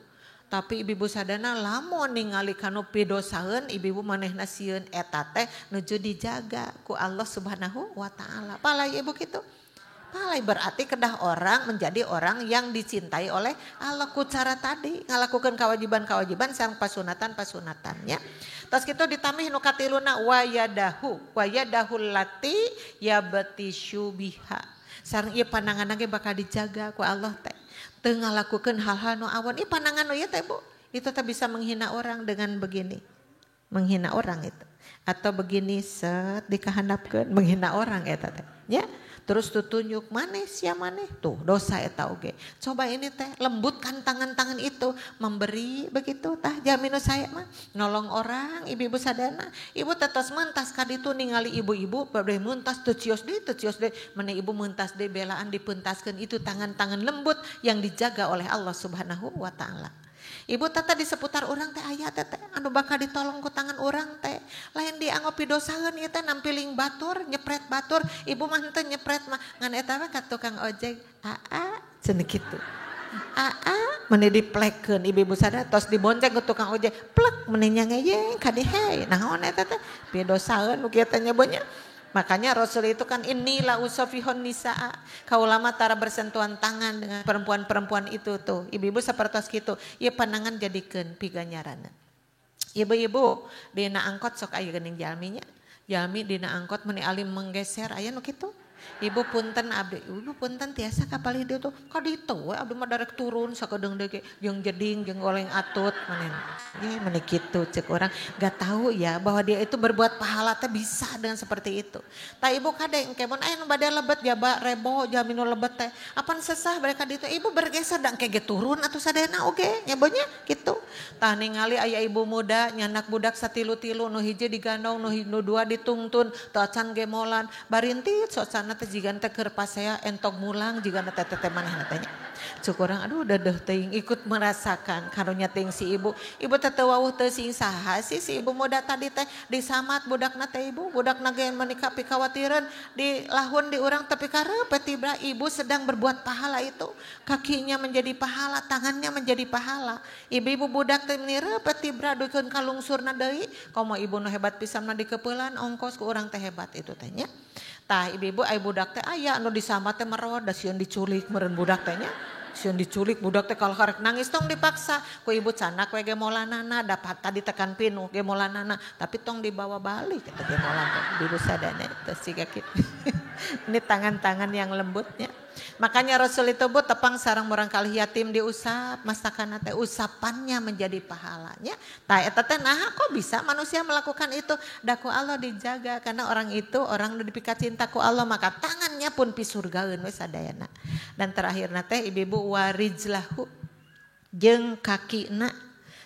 Tapi ibu-ibu sadana lamun ningali kanu pidosaeun ibu-ibu manehna sieun eta teh nuju dijaga ku Allah Subhanahu wa taala. Palai ibu kitu. Palai berarti kedah orang menjadi orang yang dicintai oleh Allah ku cara tadi ngalakukeun kewajiban-kewajiban sareng pasunatan-pasunatannya. Terus kitu ditambih nu katiluna wayadahu wayadahul lati yabtishu biha. Sareng ieu pandanganna ge bakal dijaga ku Allah teh. Teu ngalakukeun hal-hal nu awon. Ieu pandangan nu ieu teh Bu, itu teh bisa menghina orang dengan begini. Menghina orang itu. Atau begini set dikahandapkeun menghina orang eta teh. Ya. Terus tutunjuk maneh sia maneh tuh dosa eta oge. Coba ini teh lembutkan tangan-tangan itu memberi begitu tah jaminu saya mah nolong orang ibu-ibu sadana. Ibu tetos mentas ka ditu ningali ibu-ibu bade mentas teu cios deui meni ibu mentas deui belaan dipentaskeun itu tangan-tangan lembut yang dijaga oleh Allah Subhanahu wa taala. Ibu tata di seputar orang teh aya teh anu bakal ditolong ku tangan orang teh. Lain dianggap pidosaeun ieu teh nampiling batur, nyepret batur, ibu mah henteu nyepret mah ngan eta we ka tukang ojek, aa cenah kitu. Aa meni diplekeun ibu-ibu sadar tos dibonceng ku tukang ojek, plek meni nyangeyeng ka dihe. Naon eta teh pidosaeun nu kieu teh nya. Makanya Rasul itu kan inilah usafihun nisaa. Kaulama tara bersentuhan tangan dengan perempuan-perempuan itu tuh. Ibu-ibu sapertos kitu. Ieu panangan jadikeun piganyarana. Ibu-ibu dina angkot sok aya geuning jalminya. Jalmi dina angkot meni alim menggeser aya nu kitu. Ibu punten abdi, ibu punten tiasa ka palih dieu tuh. Ka ditu we abdi mah darek turun sakedeung deui ge jeung jeding jeung oleng atut manehna. Ye meni kitu cek orang gak tahu ya bahwa dia itu berbuat pahala teh bisa dengan seperti itu. Tah ibu kade engke mun aya nu bade lebet jaba rebo jalmi nu lebet teh. Apan sesah mereka ditu ibu bergeser da engke ge turun atuh sadayana oge nya bonya kitu. Tah ningali aya ibu muda nyanak budak satilu-tilu nu hiji digandong nu dua ditungtun teu acan ge molan barintit socana teh jigan teh keur pasea entog mulang jigan teh teh manehna teh nya. Cuk urang aduh dedeh teuing ikut merasakan karunya teuing si ibu. Ibu teh teu wawuh teu sing saha sih si ibu muda tadi teh disamat budakna teh ibu, budakna ge meuni pikawatireun di lahun di urang tapi karep tibra ibu sedang berbuat pahala itu. Kakinya menjadi pahala, tangannya menjadi pahala. Ibu-ibu budak teh meuni reup tibra duikeun ka lungsurna deui, komo ibu nu hebat pisan mah dikeupelan ongkos ku urang teh hebat itu teh nya. Tah ibu-ibu ai budak teh aya anu disambat teh merod da sieun diculik meureun budak teh nya. Sieun diculik budak teh kalau karek nangis tong dipaksa ku ibu canak we gemolanana dapat tadi tekan pinuh gemolanana tapi tong dibawa balik eta gemolan teh ibu sadana teh siga kitu. Ini tangan-tangan yang lembutnya. Makanya Rasul itu bu tepang sarang murangkalih yatim diusap masakana teh usapannya menjadi pahalanya. Tah eta teh naha kok bisa manusia melakukan itu? Da ku Allah dijaga karena orang itu orang nu dipika cinta ku Allah maka tangannya pun pisurgaeun we sadayana. Dan terakhirna teh ibu-ibu warijlahu jeung kakina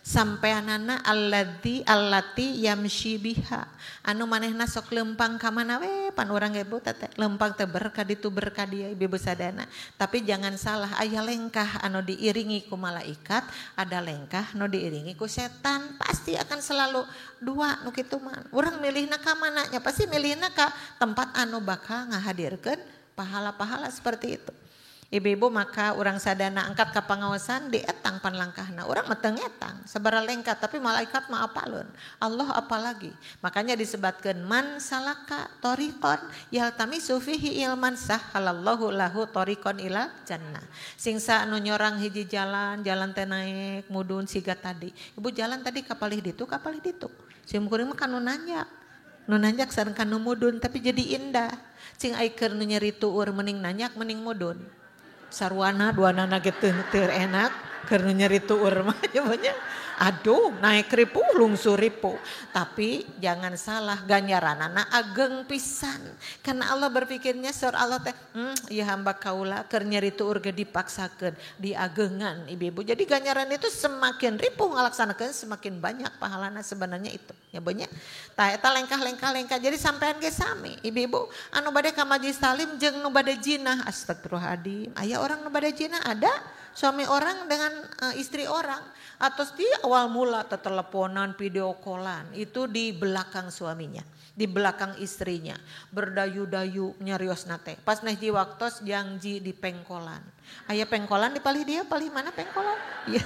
sampeanana alladzi allati yamshi biha anu manehna sok lempang ka mana we pan urang ge bu teh lempang teh berkah ditu berkah dia ibu sadana. Tapi jangan salah aya lengkah anu diiringi ku malaikat, ada lengkah anu diiringi ku setan, pasti akan selalu dua nu kitu mah. Urang milihna ka mana nya pasti milihna ka tempat anu bakal ngahadirkeun pahala-pahala seperti itu. Ibu-ibu maka urang sadana angkat ka pangaosan di etang panlangkahna. Urang mah teu ngetang sabaraha lengkah tapi malaikat mah apaleun. Allah apalagi. Makanya disebatkeun man salaka tariqan yaltamisu fihi ilman sahhalallahu lahu tariqan ila jannah. Singsa anu nyorang hiji jalan, jalan teh naik mudun siga tadi. Ibu jalan tadi kapalih ditu kapalih ditu. Sim kuring mah kanu nanjak. Nu nanjak sareng kanu mudun tapi jadi indah. Cing ai keur nu nyeri tuur mending nanjak mending mudun. Sarwana duanana ge teu enak keur nu nyeri tuur mah nya. Aduh naik ripuh lungsur ripuh. Tapi jangan salah ganjaranana ageng pisan. Karena Allah berpikirnya sur Allah teh ieu hamba kaula keur nyeri tuur ge dipaksakeun diagengan ibu-ibu. Jadi ganjaran itu semakin ripuh ngalaksanakeun semakin banyak pahalana sebenarnya itu. Ya banyak. Tah eta lengkah-lengkah-lengkah. Jadi sampean ge sami ibu-ibu anu bade ka majlis talim jeung nu bade jinah astagfirullahaladzim. Aya orang nu bade jinah ada suami orang dengan istri orang atau di awal mula teteleponan, video callan itu di belakang suaminya, di belakang istrinya, berdayu-dayu nyarios nate. Pas neh ji waktos janji di pengkolan. Aya pengkolan di palih dia, palih mana pengkolan? Ya.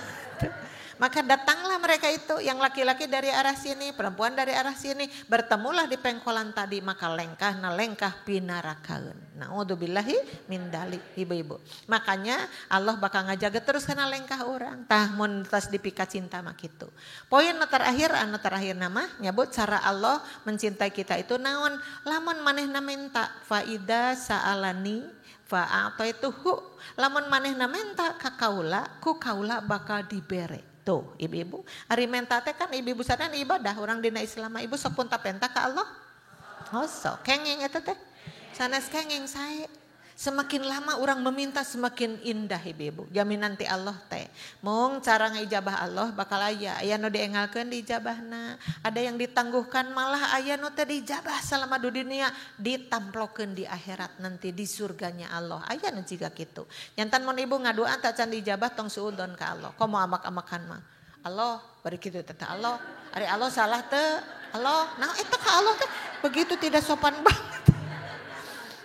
Maka datanglah mereka itu, yang laki-laki dari arah sini, perempuan dari arah sini, bertemulah di pengkolan tadi, maka lengkah na lengkah pinarakaeun. Naudzubillahi min dalik, ibu-ibu. Makanya Allah bakal ngajaga terus karena lengkah orang. Tah mun tas dipika cinta mah kitu. Poin terakhir, anu terakhir nama nyebut cara Allah mencintai kita itu naon? Lamun manehna minta faida sa'alani fa'ataituhu. Lamun manehna minta ka kaula, ku kaula bakal dibere. Tuh ibu-ibu, ari menta teh kan ibu-ibu sadayana ibadah urang dina Islam mah ibu sok punta penta ka Allah. Oh sok kenging eta teh. Sanes kenging sae. Semakin lama orang meminta semakin indah ibu-ibu. Jaminan ti Allah teh. Mung cara ngaijabah Allah bakal aya. Aya nu diengalkeun diijabahna, ada yang ditangguhkan malah aya nu teu diijabah selama di dunia ditamplokeun di akhirat nanti di surganya Allah. Aya nu jiga kitu. Nyantan mun ibu ngadua tak can diijabah tong suudzon ka Allah. Komo amak-amakan mah. Allah bari kitu teh Allah. Ari Allah salah teu? Allah. Nah eta ka Allah teh begitu tidak sopan banget.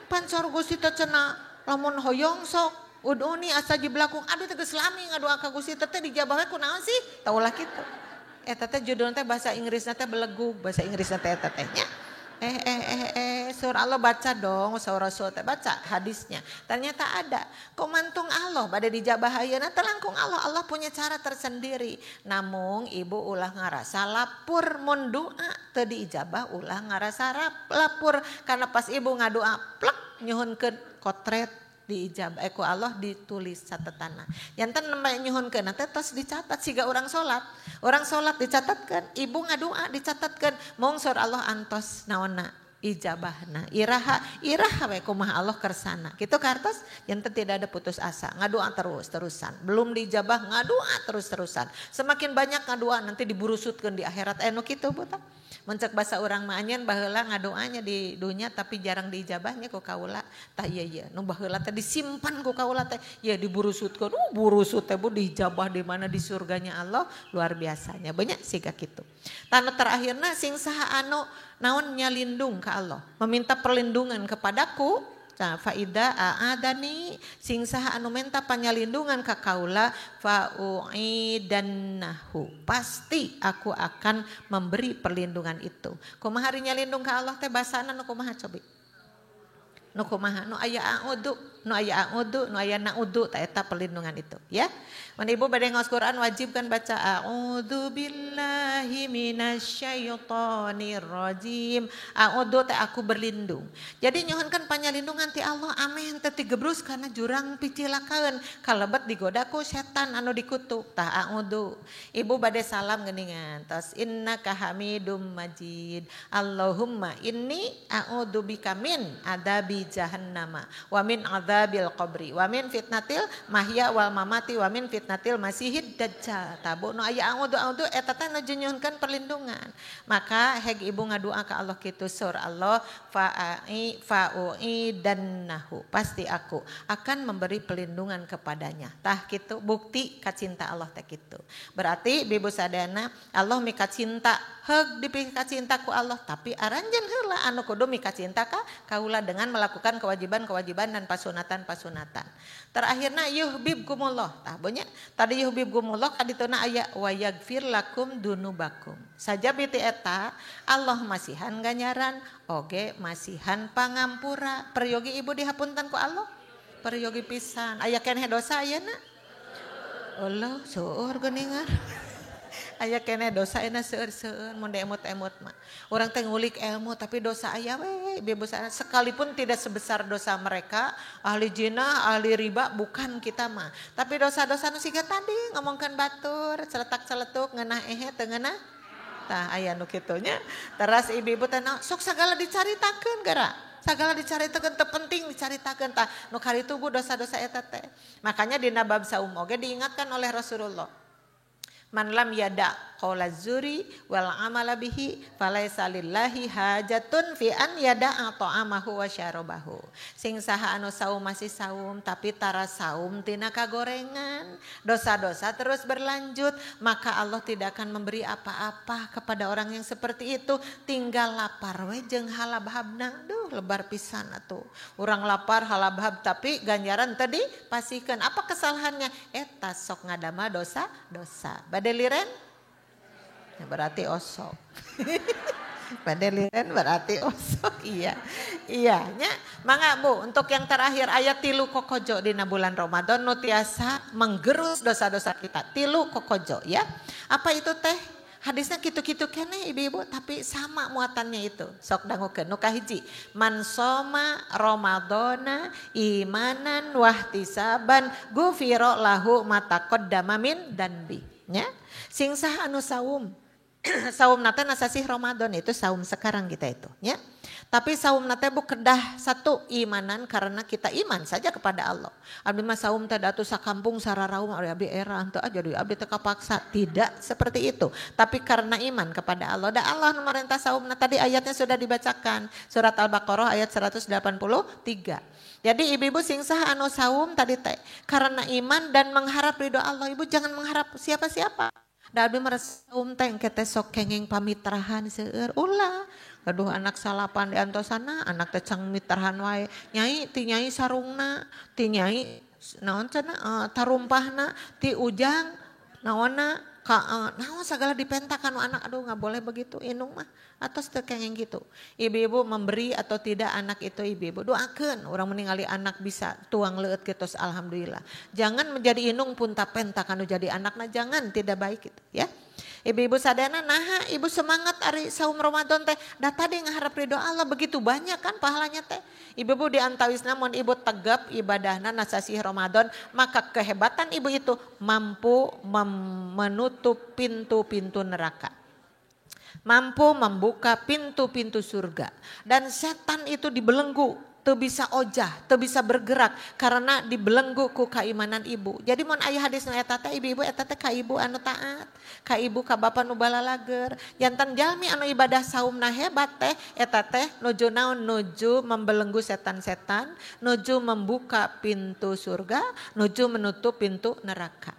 Pansor Gusti teh cenah lamun hoyong sok uduni astajib lakum aduh teh geus lami ngadoa ka Gusti teh dijabah we kunaon sih taulah kitu eta teh judulna teh bahasa Inggrisna teh belegug bahasa Inggrisna teh eta teh nya surah Allah baca dong surah Rasul teh baca hadisnya ternyata ada komantung Allah bade dijabah ayeuna teh langkung Allah Allah punya cara tersendiri namung ibu ulah ngarasa lapur mun doa teu diijabah ulah ngarasa lapur karena pas ibu ngadoa plek nyuhunkeun kotret diijabah ku Allah ditulis catetana. Janten nembe nyuhunkeun teh tos dicatat siga urang salat. Urang salat dicatatkeun, ibu ngadoa dicatatkeun, mung saur Allah antos naonna Ijabahna iraha iraha we kumaha Allah kersana. Kitu kartos janten tidak ada putus asa. Ngadoa terus-terusan. Belum diijabah ngadoa terus-terusan. Semakin banyak ngadoa nanti diburusutkeun di akhirat. Nu kitu Bu tah. Mun cek basa urang mah anjeun baheula ngadoanya di dunya tapi jarang diijabahnya ku kaula. Tah ieu ieu nu baheula teh disimpan ku kaula teh ya diburusutkeun. Burusut teh Bu diijabah di mana di surganya Allah luar biasanya. Banyak siga kitu. Tah nu terakhirna sing saha anu naon nyalindung ka Allah, meminta perlindungan kepadaku. Nah, faida aadani sing saha anu menta panyalindungan ka kaula fau'idannahu, pasti aku akan memberi perlindungan itu. Kumaha ari nyalindung ka Allah teh basana nu kumaha cobi? Nu kumaha? Nu aya a'udzu, nu aya a'udzu, nu aya na'udzu ta eta perlindungan itu ya. Mun ibu bade ngaos Quran wajib kan baca a'udzu billahi minasyaitonir rajim. A'udzu teh aku berlindung. Jadi nyuhunkeun panyalindungan ti Allah ameh teu tigebrus kana jurang picilakaeun kalebet digoda ku setan anu dikutuk. Tah a'udzu. Ibu bade salam geuningan tos innaka hamidum majid. Allahumma inni a'udzu bika min adabi jahannama wa min adzabil qabri wa min fitnatil mahya wal mamati wa min fitnatil masihid dajjal. Tabu nu aya a'udzu a'udzu eta teh nu nyuhunkeun perlindungan. Maka heg ibu ngadua ka Allah kitu sur Allah fa'i fau'idannahu, pasti aku akan memberi perlindungan kepadanya. Tah kitu bukti kacinta Allah teh kitu. Berarti ibu sadayana Allah mikacinta heug dipikacinta ku Allah tapi aranjeun heula anu kudu mikacinta ka kaula dengan melakukan kewajiban-kewajiban dan pasunatan-pasunatan. Terakhirna yuhibbukumullah. Tah bonya tadi yuhibbukumullah kadituna aya wa yaghfir lakum dunubakum. Saja biti eta Allah masihan ganjaran oge masihan pangampura. Peryogi ibu dihapunten ku Allah? Peryogi pisan. Aya keneh dosa ayeuna? Allah seueur geuningan. Aya keneh dosa euna seueur-seueur mun emut-emut mah. Urang teh ngulik ilmu tapi dosa aya we bebas sekalipun tidak sebesar dosa mereka ahli zina, ahli riba bukan kita mah. Tapi dosa-dosa nu siga tadi ngomongkeun batur, celetak-celetuk ngeunah ehe teu ngeunah. Tah aya nu kitu nya. Teras ibu-ibu teh sok sagala dicaritakeun geura. Sagala dicaritakeun teu penting dicaritakeun tah nu karitu Bu dosa-dosa eta teh. Makanya dina bab saum oge diingatkan oleh Rasulullah. Man lam yada qaula zuri wal amala bihi falaisa lillahi hajatun fi an yada ta'amahu wa syarabahu. Sing saha anu saum masih saum tapi tara saum tina kagorengan, dosa-dosa terus berlanjut, maka Allah tidak akan memberi apa-apa kepada orang yang seperti itu. Tinggal lapar we jeung halabhabna. Duh lebar pisan atuh. Urang lapar halabhab tapi ganjaran tadi pasihkeun. Apa kesalahannya? Eta sok ngadama dosa-dosa. Badeliren? Ya berarti osok. Badeliren berarti osok. Iya. Iya nya. Mangga Bu, untuk yang terakhir ayat tilu kokojo dina bulan Ramadan nu tiasa menggerus dosa-dosa kita. Tilu kokojo ya. Apa itu teh? Hadisnya kitu-kitu keneh ibu-ibu tapi sama muatannya itu. Sok dangukeun nu kahiji. Man soma Ramadana imanan wahtisaban gufira lahu ma taqaddama min danbi. Nya. Sing saha anu saum. Saum nate nasasih Ramadan itu saum sekarang kita itu nya. Tapi saum nate bu kedah satu imanan karena kita iman saja kepada Allah. Abdi mah saum teh atuh sakampung sararaum abdi era henteu jadi abdi teh kapaksa. Tidak seperti itu. Tapi karena iman kepada Allah. Da Allah nu marentah saum. Nah tadi ayatnya sudah dibacakan. Surat Al-Baqarah ayat 183. Jadi ibu-ibu sing saha anu saum tadi teh karena iman dan mengharap ridho Allah. Ibu jangan mengharap siapa-siapa. Da abdi merasa saum teh engke teh sok kengeng pamitrahan seueur ulah. Aduh anak salapan di antosana, anak teh cang mitrahan wae. Nyai ti nyai sarungna, ti nyai naon cenah tarumpahna, ti ujang naonna ka naon sagala dipentakan anak. Aduh nggak boleh begitu inung mah. Atos teu kengeng gitu. Ibu-ibu memberi atau tidak anak itu ibu-ibu doakeun urang meningali anak bisa tuang leueut kitu alhamdulillah. Jangan menjadi inung punta penta kanu jadi anakna, jangan, tidak baik itu ya. Ibu-ibu sadayana naha ibu semangat ari saum Ramadan teh da tadi ngaharep ridho Allah begitu banyak kan pahalanya teh. Ibu-ibu di antawisna mun ibu tegap ibadahna nasasih Ramadan maka kehebatan ibu itu mampu menutup pintu-pintu neraka. Mampu membuka pintu-pintu surga. Dan setan itu dibelenggu, teu bisa ojah, teu bisa bergerak karena dibelenggu ku keimanan ibu. Jadi mun aya hadis nu eta teh ibu-ibu eta teh ka ibu anu taat, ka ibu ka bapa nu balalager. Jantan jalmi anu ibadah saumna hebat teh eta teh nuju naon, nuju membelenggu setan-setan, nuju membuka pintu surga, nuju menutup pintu neraka.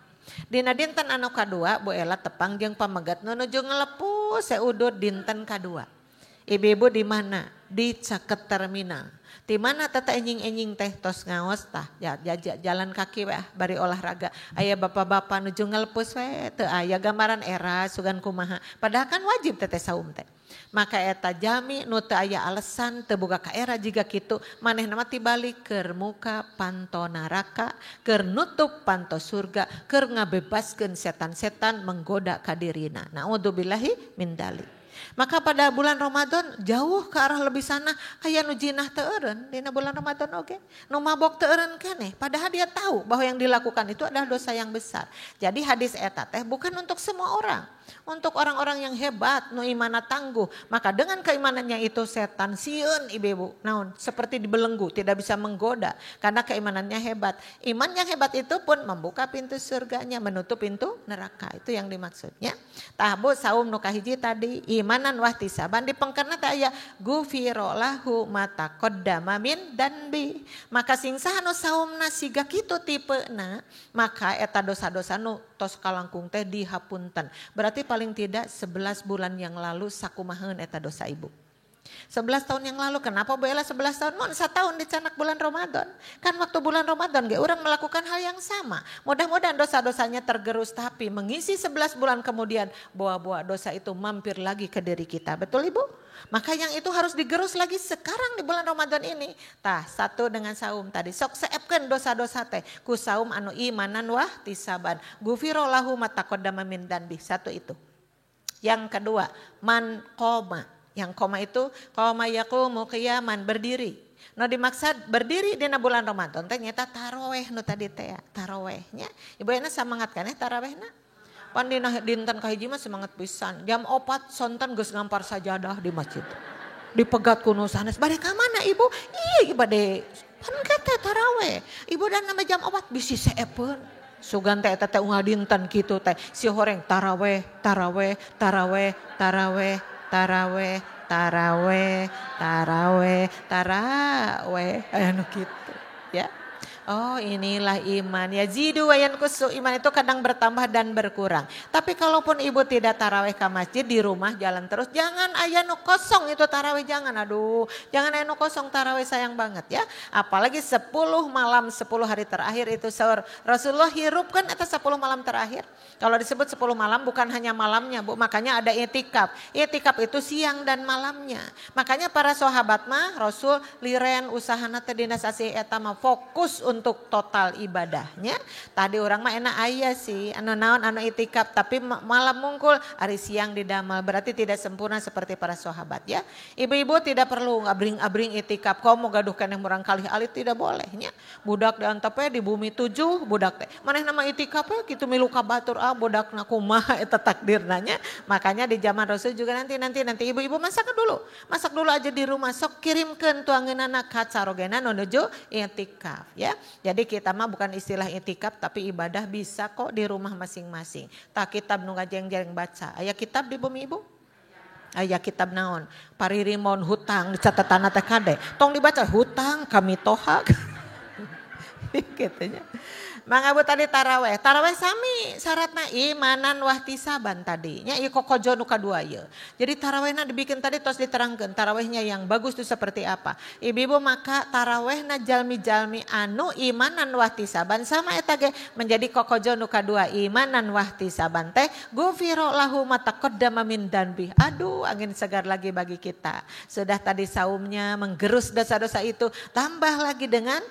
Dina dinten anu kadua Bu Ella tepang jeung pamegat nu nuju ngelepus seudut dinten kadua. Ibu-ibu di mana? Di caket terminal. Di mana tata enjing-enjing teh tos ngaos tah ya, jalan kaki we bari olahraga. Aya bapak-bapak nuju ngelepus we teu aya gambaran era sugan kumaha. Padahal kan wajib teteh saum teh. Maka eta jami nu teu aya alasan teu boga ka era jiga kitu manehna mah tibalik keur muka panto neraka, keur nutup panto surga, keur ngabebaskeun setan-setan menggoda ka dirina. Naudzubillahi min dzalik. Maka pada bulan Ramadan jauh ke arah lebih sana aya nu jinah teu eureun dina bulan Ramadan oge. Nu mabok teu eureun keneh, padahal dia tahu bahwa yang dilakukan itu adalah dosa yang besar. Jadi hadis eta teh bukan untuk semua orang. Untuk orang-orang yang hebat, nu imana tangguh, maka dengan keimanannya itu setan sieun ibu-ibu. Naon? Seperti dibelenggu, tidak bisa menggoda karena keimanannya hebat. Iman yang hebat itu pun membuka pintu surganya, menutup pintu neraka. Itu yang dimaksudnya. Tah bu saum nu kahiji tadi imanan wahtisaban di pengkerna teh aya gufiro lahu ma taqaddama min danbi. Maka sing saha nu saumna siga kitu tipena, maka eta dosa-dosa nu tos kalangkung teh dihapunten. Berarti paling tidak 11 bulan yang lalu sakumaheun eta dosa ibu. 11 tahun yang lalu, kenapa Bu Ella 11 tahun? Mun satahun dicanak bulan Ramadan. Kan waktu bulan Ramadan ge urang melakukan hal yang sama. Mudah-mudahan dosa-dosanya tergerus, tapi mengisi 11 bulan kemudian buah-buah dosa itu mampir lagi ke diri kita. Betul Ibu? Maka yang itu harus digerus lagi sekarang di bulan Ramadan ini. Tah, satu dengan saum tadi. Sok seepkeun dosa-dosa teh ku saum anu imanan wah tisaban. Gufiro lahu ma taqaddama min danbi. Satu itu. Yang kedua, man qoma. Yang koma itu qoma yaqumu qiyaman, berdiri. Nu dimaksud berdiri dina bulan Ramadan teh nyata taraweh nu tadi teh tarawehnya. Ibu enak semangat kan ya tarawehna? Pan dina dinten kahiji mah semangat pisan. Jam 4 sonten geus ngampar sajadah di masjid. Dipegat ku nu sanes. Bade ka mana ibu? Iya bade pan teh taraweh. Ibu dan nama jam 4 bisi seepeun. Sugan teh eta teh unggal dinten kitu teh. Si horeng taraweh, taraweh, taraweh, taraweh, taraweh, taraweh, taraweh, taraweh, anu kitu ya. Oh inilah iman ya, zidu wa yanqusu, iman itu kadang bertambah dan berkurang. Tapi kalaupun ibu tidak taraweh ke masjid, di rumah jalan terus, jangan aya nu kosong itu taraweh, jangan, aduh, jangan aya nu kosong taraweh, sayang banget ya. Apalagi 10 malam 10 hari terakhir itu sahur. Rasulullah hirupkan atas 10 malam terakhir. Kalau disebut 10 malam bukan hanya malamnya Bu, makanya ada i'tikaf. I'tikaf itu siang dan malamnya. Makanya para sahabat mah Rasul liren usahana teh dina sasih eta mah fokus untuk total ibadahnya. Tadi orang mah enak aya sih, anu naon anu itikaf, tapi malam mungkul, hari siang didamal, berarti tidak sempurna seperti para sahabat ya. Ibu-ibu tidak perlu ngabring-abring itikaf, kau mau gaduh keneh murang kalih alit tidak bolehnya. Budak diantep di bumi 7 budak teh. Maneh nama itikaf kitu milu ka batur, ah budakna kumaha eta takdirna nya. Makanya di zaman Rasul juga nanti ibu-ibu masak dulu aja di rumah, sok kirimkeun tuangeunana ka carogena nuju itikaf ya. Jadi kita mah bukan istilah itikaf tapi ibadah bisa kok di rumah masing-masing. Tak kitab nu ngajeng-jeng baca. Aya kitab di bumi ibu? Aya kitab naon? Paririmon hutang dicatetanna teh kade. Tong dibaca hutang kami tohak. Gitu nya. Mangga bu tadi taraweh, taraweh sami syaratna imanan wahtisaban tadi nya ieu kokojo nu kadua ieu. Jadi tarawehna dibikin tadi tos diterangkeun tarawehnya yang bagus itu seperti apa. Ibu-ibu maka tarawehna jalmi-jalmi anu imanan wahtisaban sama eta ge menjadi kokojo nu kadua imanan wahtisaban teh gufiro lahu ma taqaddama min danbi. Aduh, angin segar lagi bagi kita. Sudah tadi saumnya menggerus dosa-dosa itu, tambah lagi dengan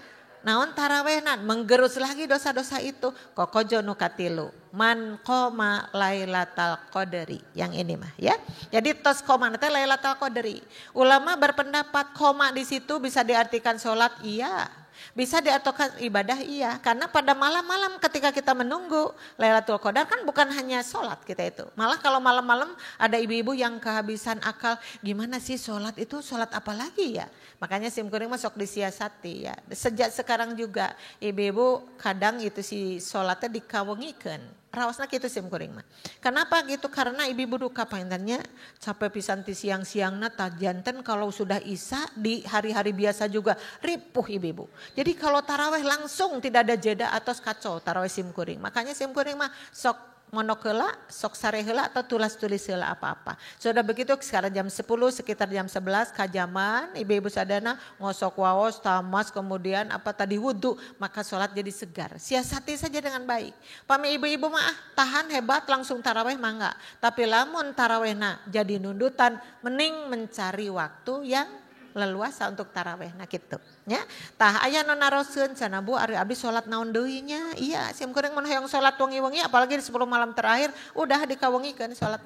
naon tarawehna menggerus lagi dosa-dosa itu. Kokojo nu katilu man qoma lailatal qadri, yang ini mah ya. Jadi tos qoma teh lailatal qadri. Ulama berpendapat qoma di situ bisa diartikan salat, iya. Bisa diartikan ibadah iya, karena pada malam-malam ketika kita menunggu Lailatul Qadar kan bukan hanya sholat kita itu. Malah kalau malam-malam ada ibu-ibu yang kehabisan akal, gimana sih sholat itu, sholat apa lagi ya? Makanya sim kuring masuk disiasati ya. Sejak sekarang juga ibu-ibu kadang itu si sholatnya dikawengikan. Rawasna kitu sim kuring mah. Kenapa gitu? Karena ibu-ibu duka pangintennya capek pisan ti siang-siangna tajanten kalau sudah isya di hari-hari biasa juga ripuh ibu-ibu. Jadi kalau taraweh langsung tidak ada jeda atau kacau taraweh sim kuring. Makanya sim kuring mah sok monok heula, sok sare heula atau tulas-tulis heula apa-apa. Sudah begitu sekarang jam 10 sekitar jam 11 kajaman ibu-ibu sadana ngosok waos, tamas kemudian apa tadi wudu, maka sholat jadi segar. Siasati saja dengan baik. Pami ibu-ibu mah tahan hebat langsung taraweh mah enggak. Tapi lamun tarawehna jadi nundutan mending mencari waktu yang leluasa untuk taraweh nah kitu nya. Tah aya nu naroskeun cenah Bu ari abdi salat naon deui nya? Iya, sim kuring mun hayang salat wengi-wengi apalagi di 10 malam terakhir udah dikawengikeun salat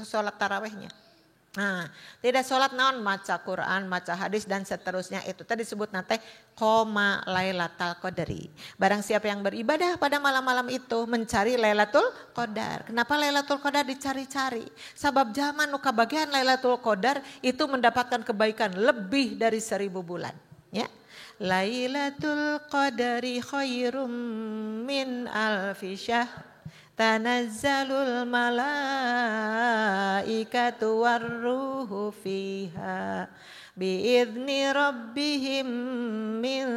salat tarawehnya. Nah, tidak salat naon maca Quran, maca hadis dan seterusnya itu tadi disebut nate qoma Lailatul Qadri. Barang siapa yang beribadah pada malam-malam itu mencari Lailatul Qadar. Kenapa Lailatul Qadar dicari-cari? Sabab zaman nu kabagian Lailatul Qadar itu mendapatkan kebaikan lebih dari 1000 bulan, ya. Lailatul Qadri khairum min alfi syahr. Tanazzalul malaikatu warruhu fiha biizni rabbihim min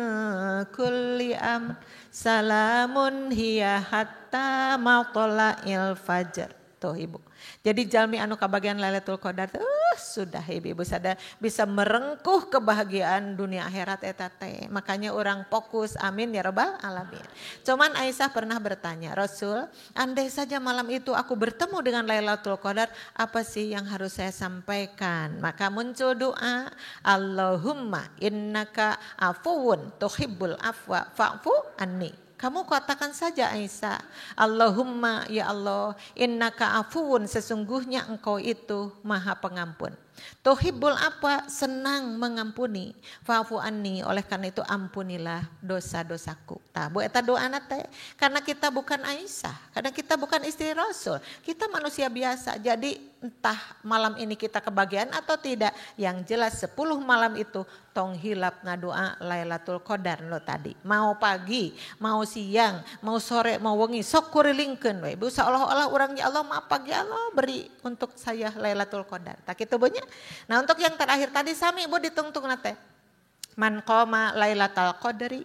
kulli amr salamun hiya hatta matla'il fajr. Tuh ibu. Jadi jalmi anu kabagian Lailatul Qadar sudah ibu-ibu sadar bisa merengkuh kebahagiaan dunia akhirat eta teh. Makanya orang fokus, amin ya rabbal alamin. Cuman Aisyah pernah bertanya, Rasul, andai saja malam itu aku bertemu dengan Lailatul Qadar, apa sih yang harus saya sampaikan? Maka muncul doa, Allahumma innaka afuwun tuhibbul afwa fa'fu anni. Kamu katakan saja Aisyah, Allahumma ya Allah, innaka afuwun, sesungguhnya engkau itu maha pengampun. Tuhibbul apa? Senang mengampuni. Fa'fu anni, oleh karena itu ampunilah dosa-dosaku. Tah bu eta doana teh, karena kita bukan Aisyah, karena kita bukan istri Rasul, kita manusia biasa. Jadi entah malam ini kita kebagian atau tidak, yang jelas 10 malam itu tong hilap ngadoa Lailatul Qadar lo tadi. Mau pagi, mau siang, mau sore, mau wengi, sok kurilingkeun we. Bu seolah-olah urang ya Allah maaf pagi Allah beri untuk saya Lailatul Qadar. Tak kitu bu nya. Nah untuk yang terakhir tadi sami ibu ditungtung nate. Man qoma Lailatul Qadri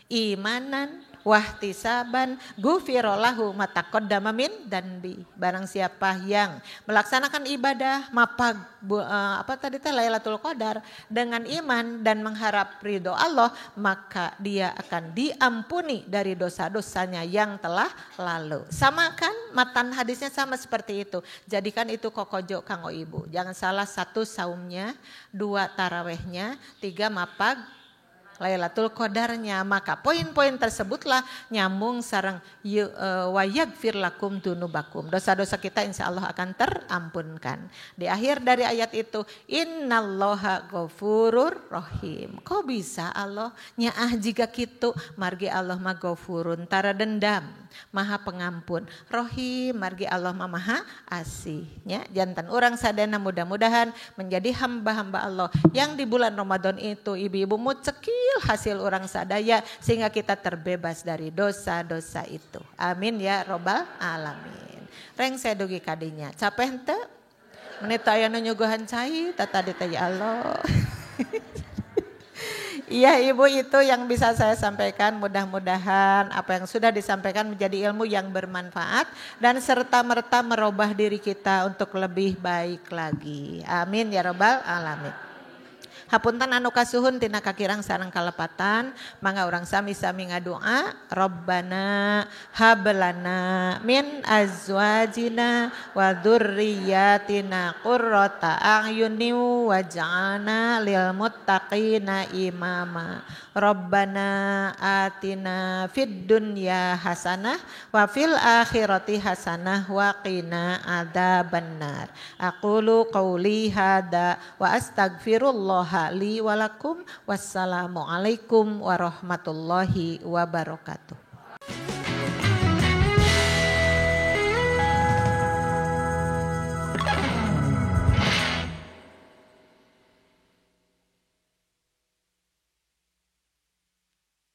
imanan wahtisaban ghufira lahu ma taqaddama min danbi. Barang siapa yang melaksanakan ibadah mapag apa tadi teh Lailatul Qadar dengan iman dan mengharap ridho Allah, maka dia akan diampuni dari dosa-dosanya yang telah lalu. Sama kan matan hadisnya sama seperti itu. Jadikan itu kokojo kanggo ibu. Jangan salah, 1 saumnya, 2 tarawehnya, 3 mapag Lailatul Qadarnya. Maka poin-poin tersebutlah nyambung sareng wayaghfir lakum dunubakum. Dosa-dosa kita insya Allah akan terampunkan. Di akhir dari ayat itu, innallaha ghafurur rahim. Kok bisa Allah nyaah jika kitu? Margi Allah mah ghafurun, tara dendam, maha pengampun. Rahim, margi Allah mah maha asih. Ya, jantan urang sadana mudah-mudahan menjadi hamba-hamba Allah yang di bulan Ramadan itu ibu-ibu mu cekil hasil orang sadaya sehingga kita terbebas dari dosa-dosa itu. Amin ya robbal alamin. Reng saya dugi kadinya. Capek henteu? Menit aya nu nyuguhan cai tata teh ya Allah. Iya ibu, itu yang bisa saya sampaikan. Mudah-mudahan apa yang sudah disampaikan menjadi ilmu yang bermanfaat dan serta-merta merubah diri kita untuk lebih baik lagi. Amin ya robbal alamin. Hapunten anu kasuhun tina kakirang sareng kalepatan, mangga urang sami-sami ngadoa, Rabbana hablana min azwajina wa dzurriyyatina qurrata a'yunin waj'alna lil muttaqina imama. Rabbana atina fid dunya hasanah wa fil akhirati hasanah wa qina adzabannar. Aqulu qauli hada wa astaghfirullah Astaghfirullaha li walakum. Wassalamualaikum warahmatullahi wabarakatuh.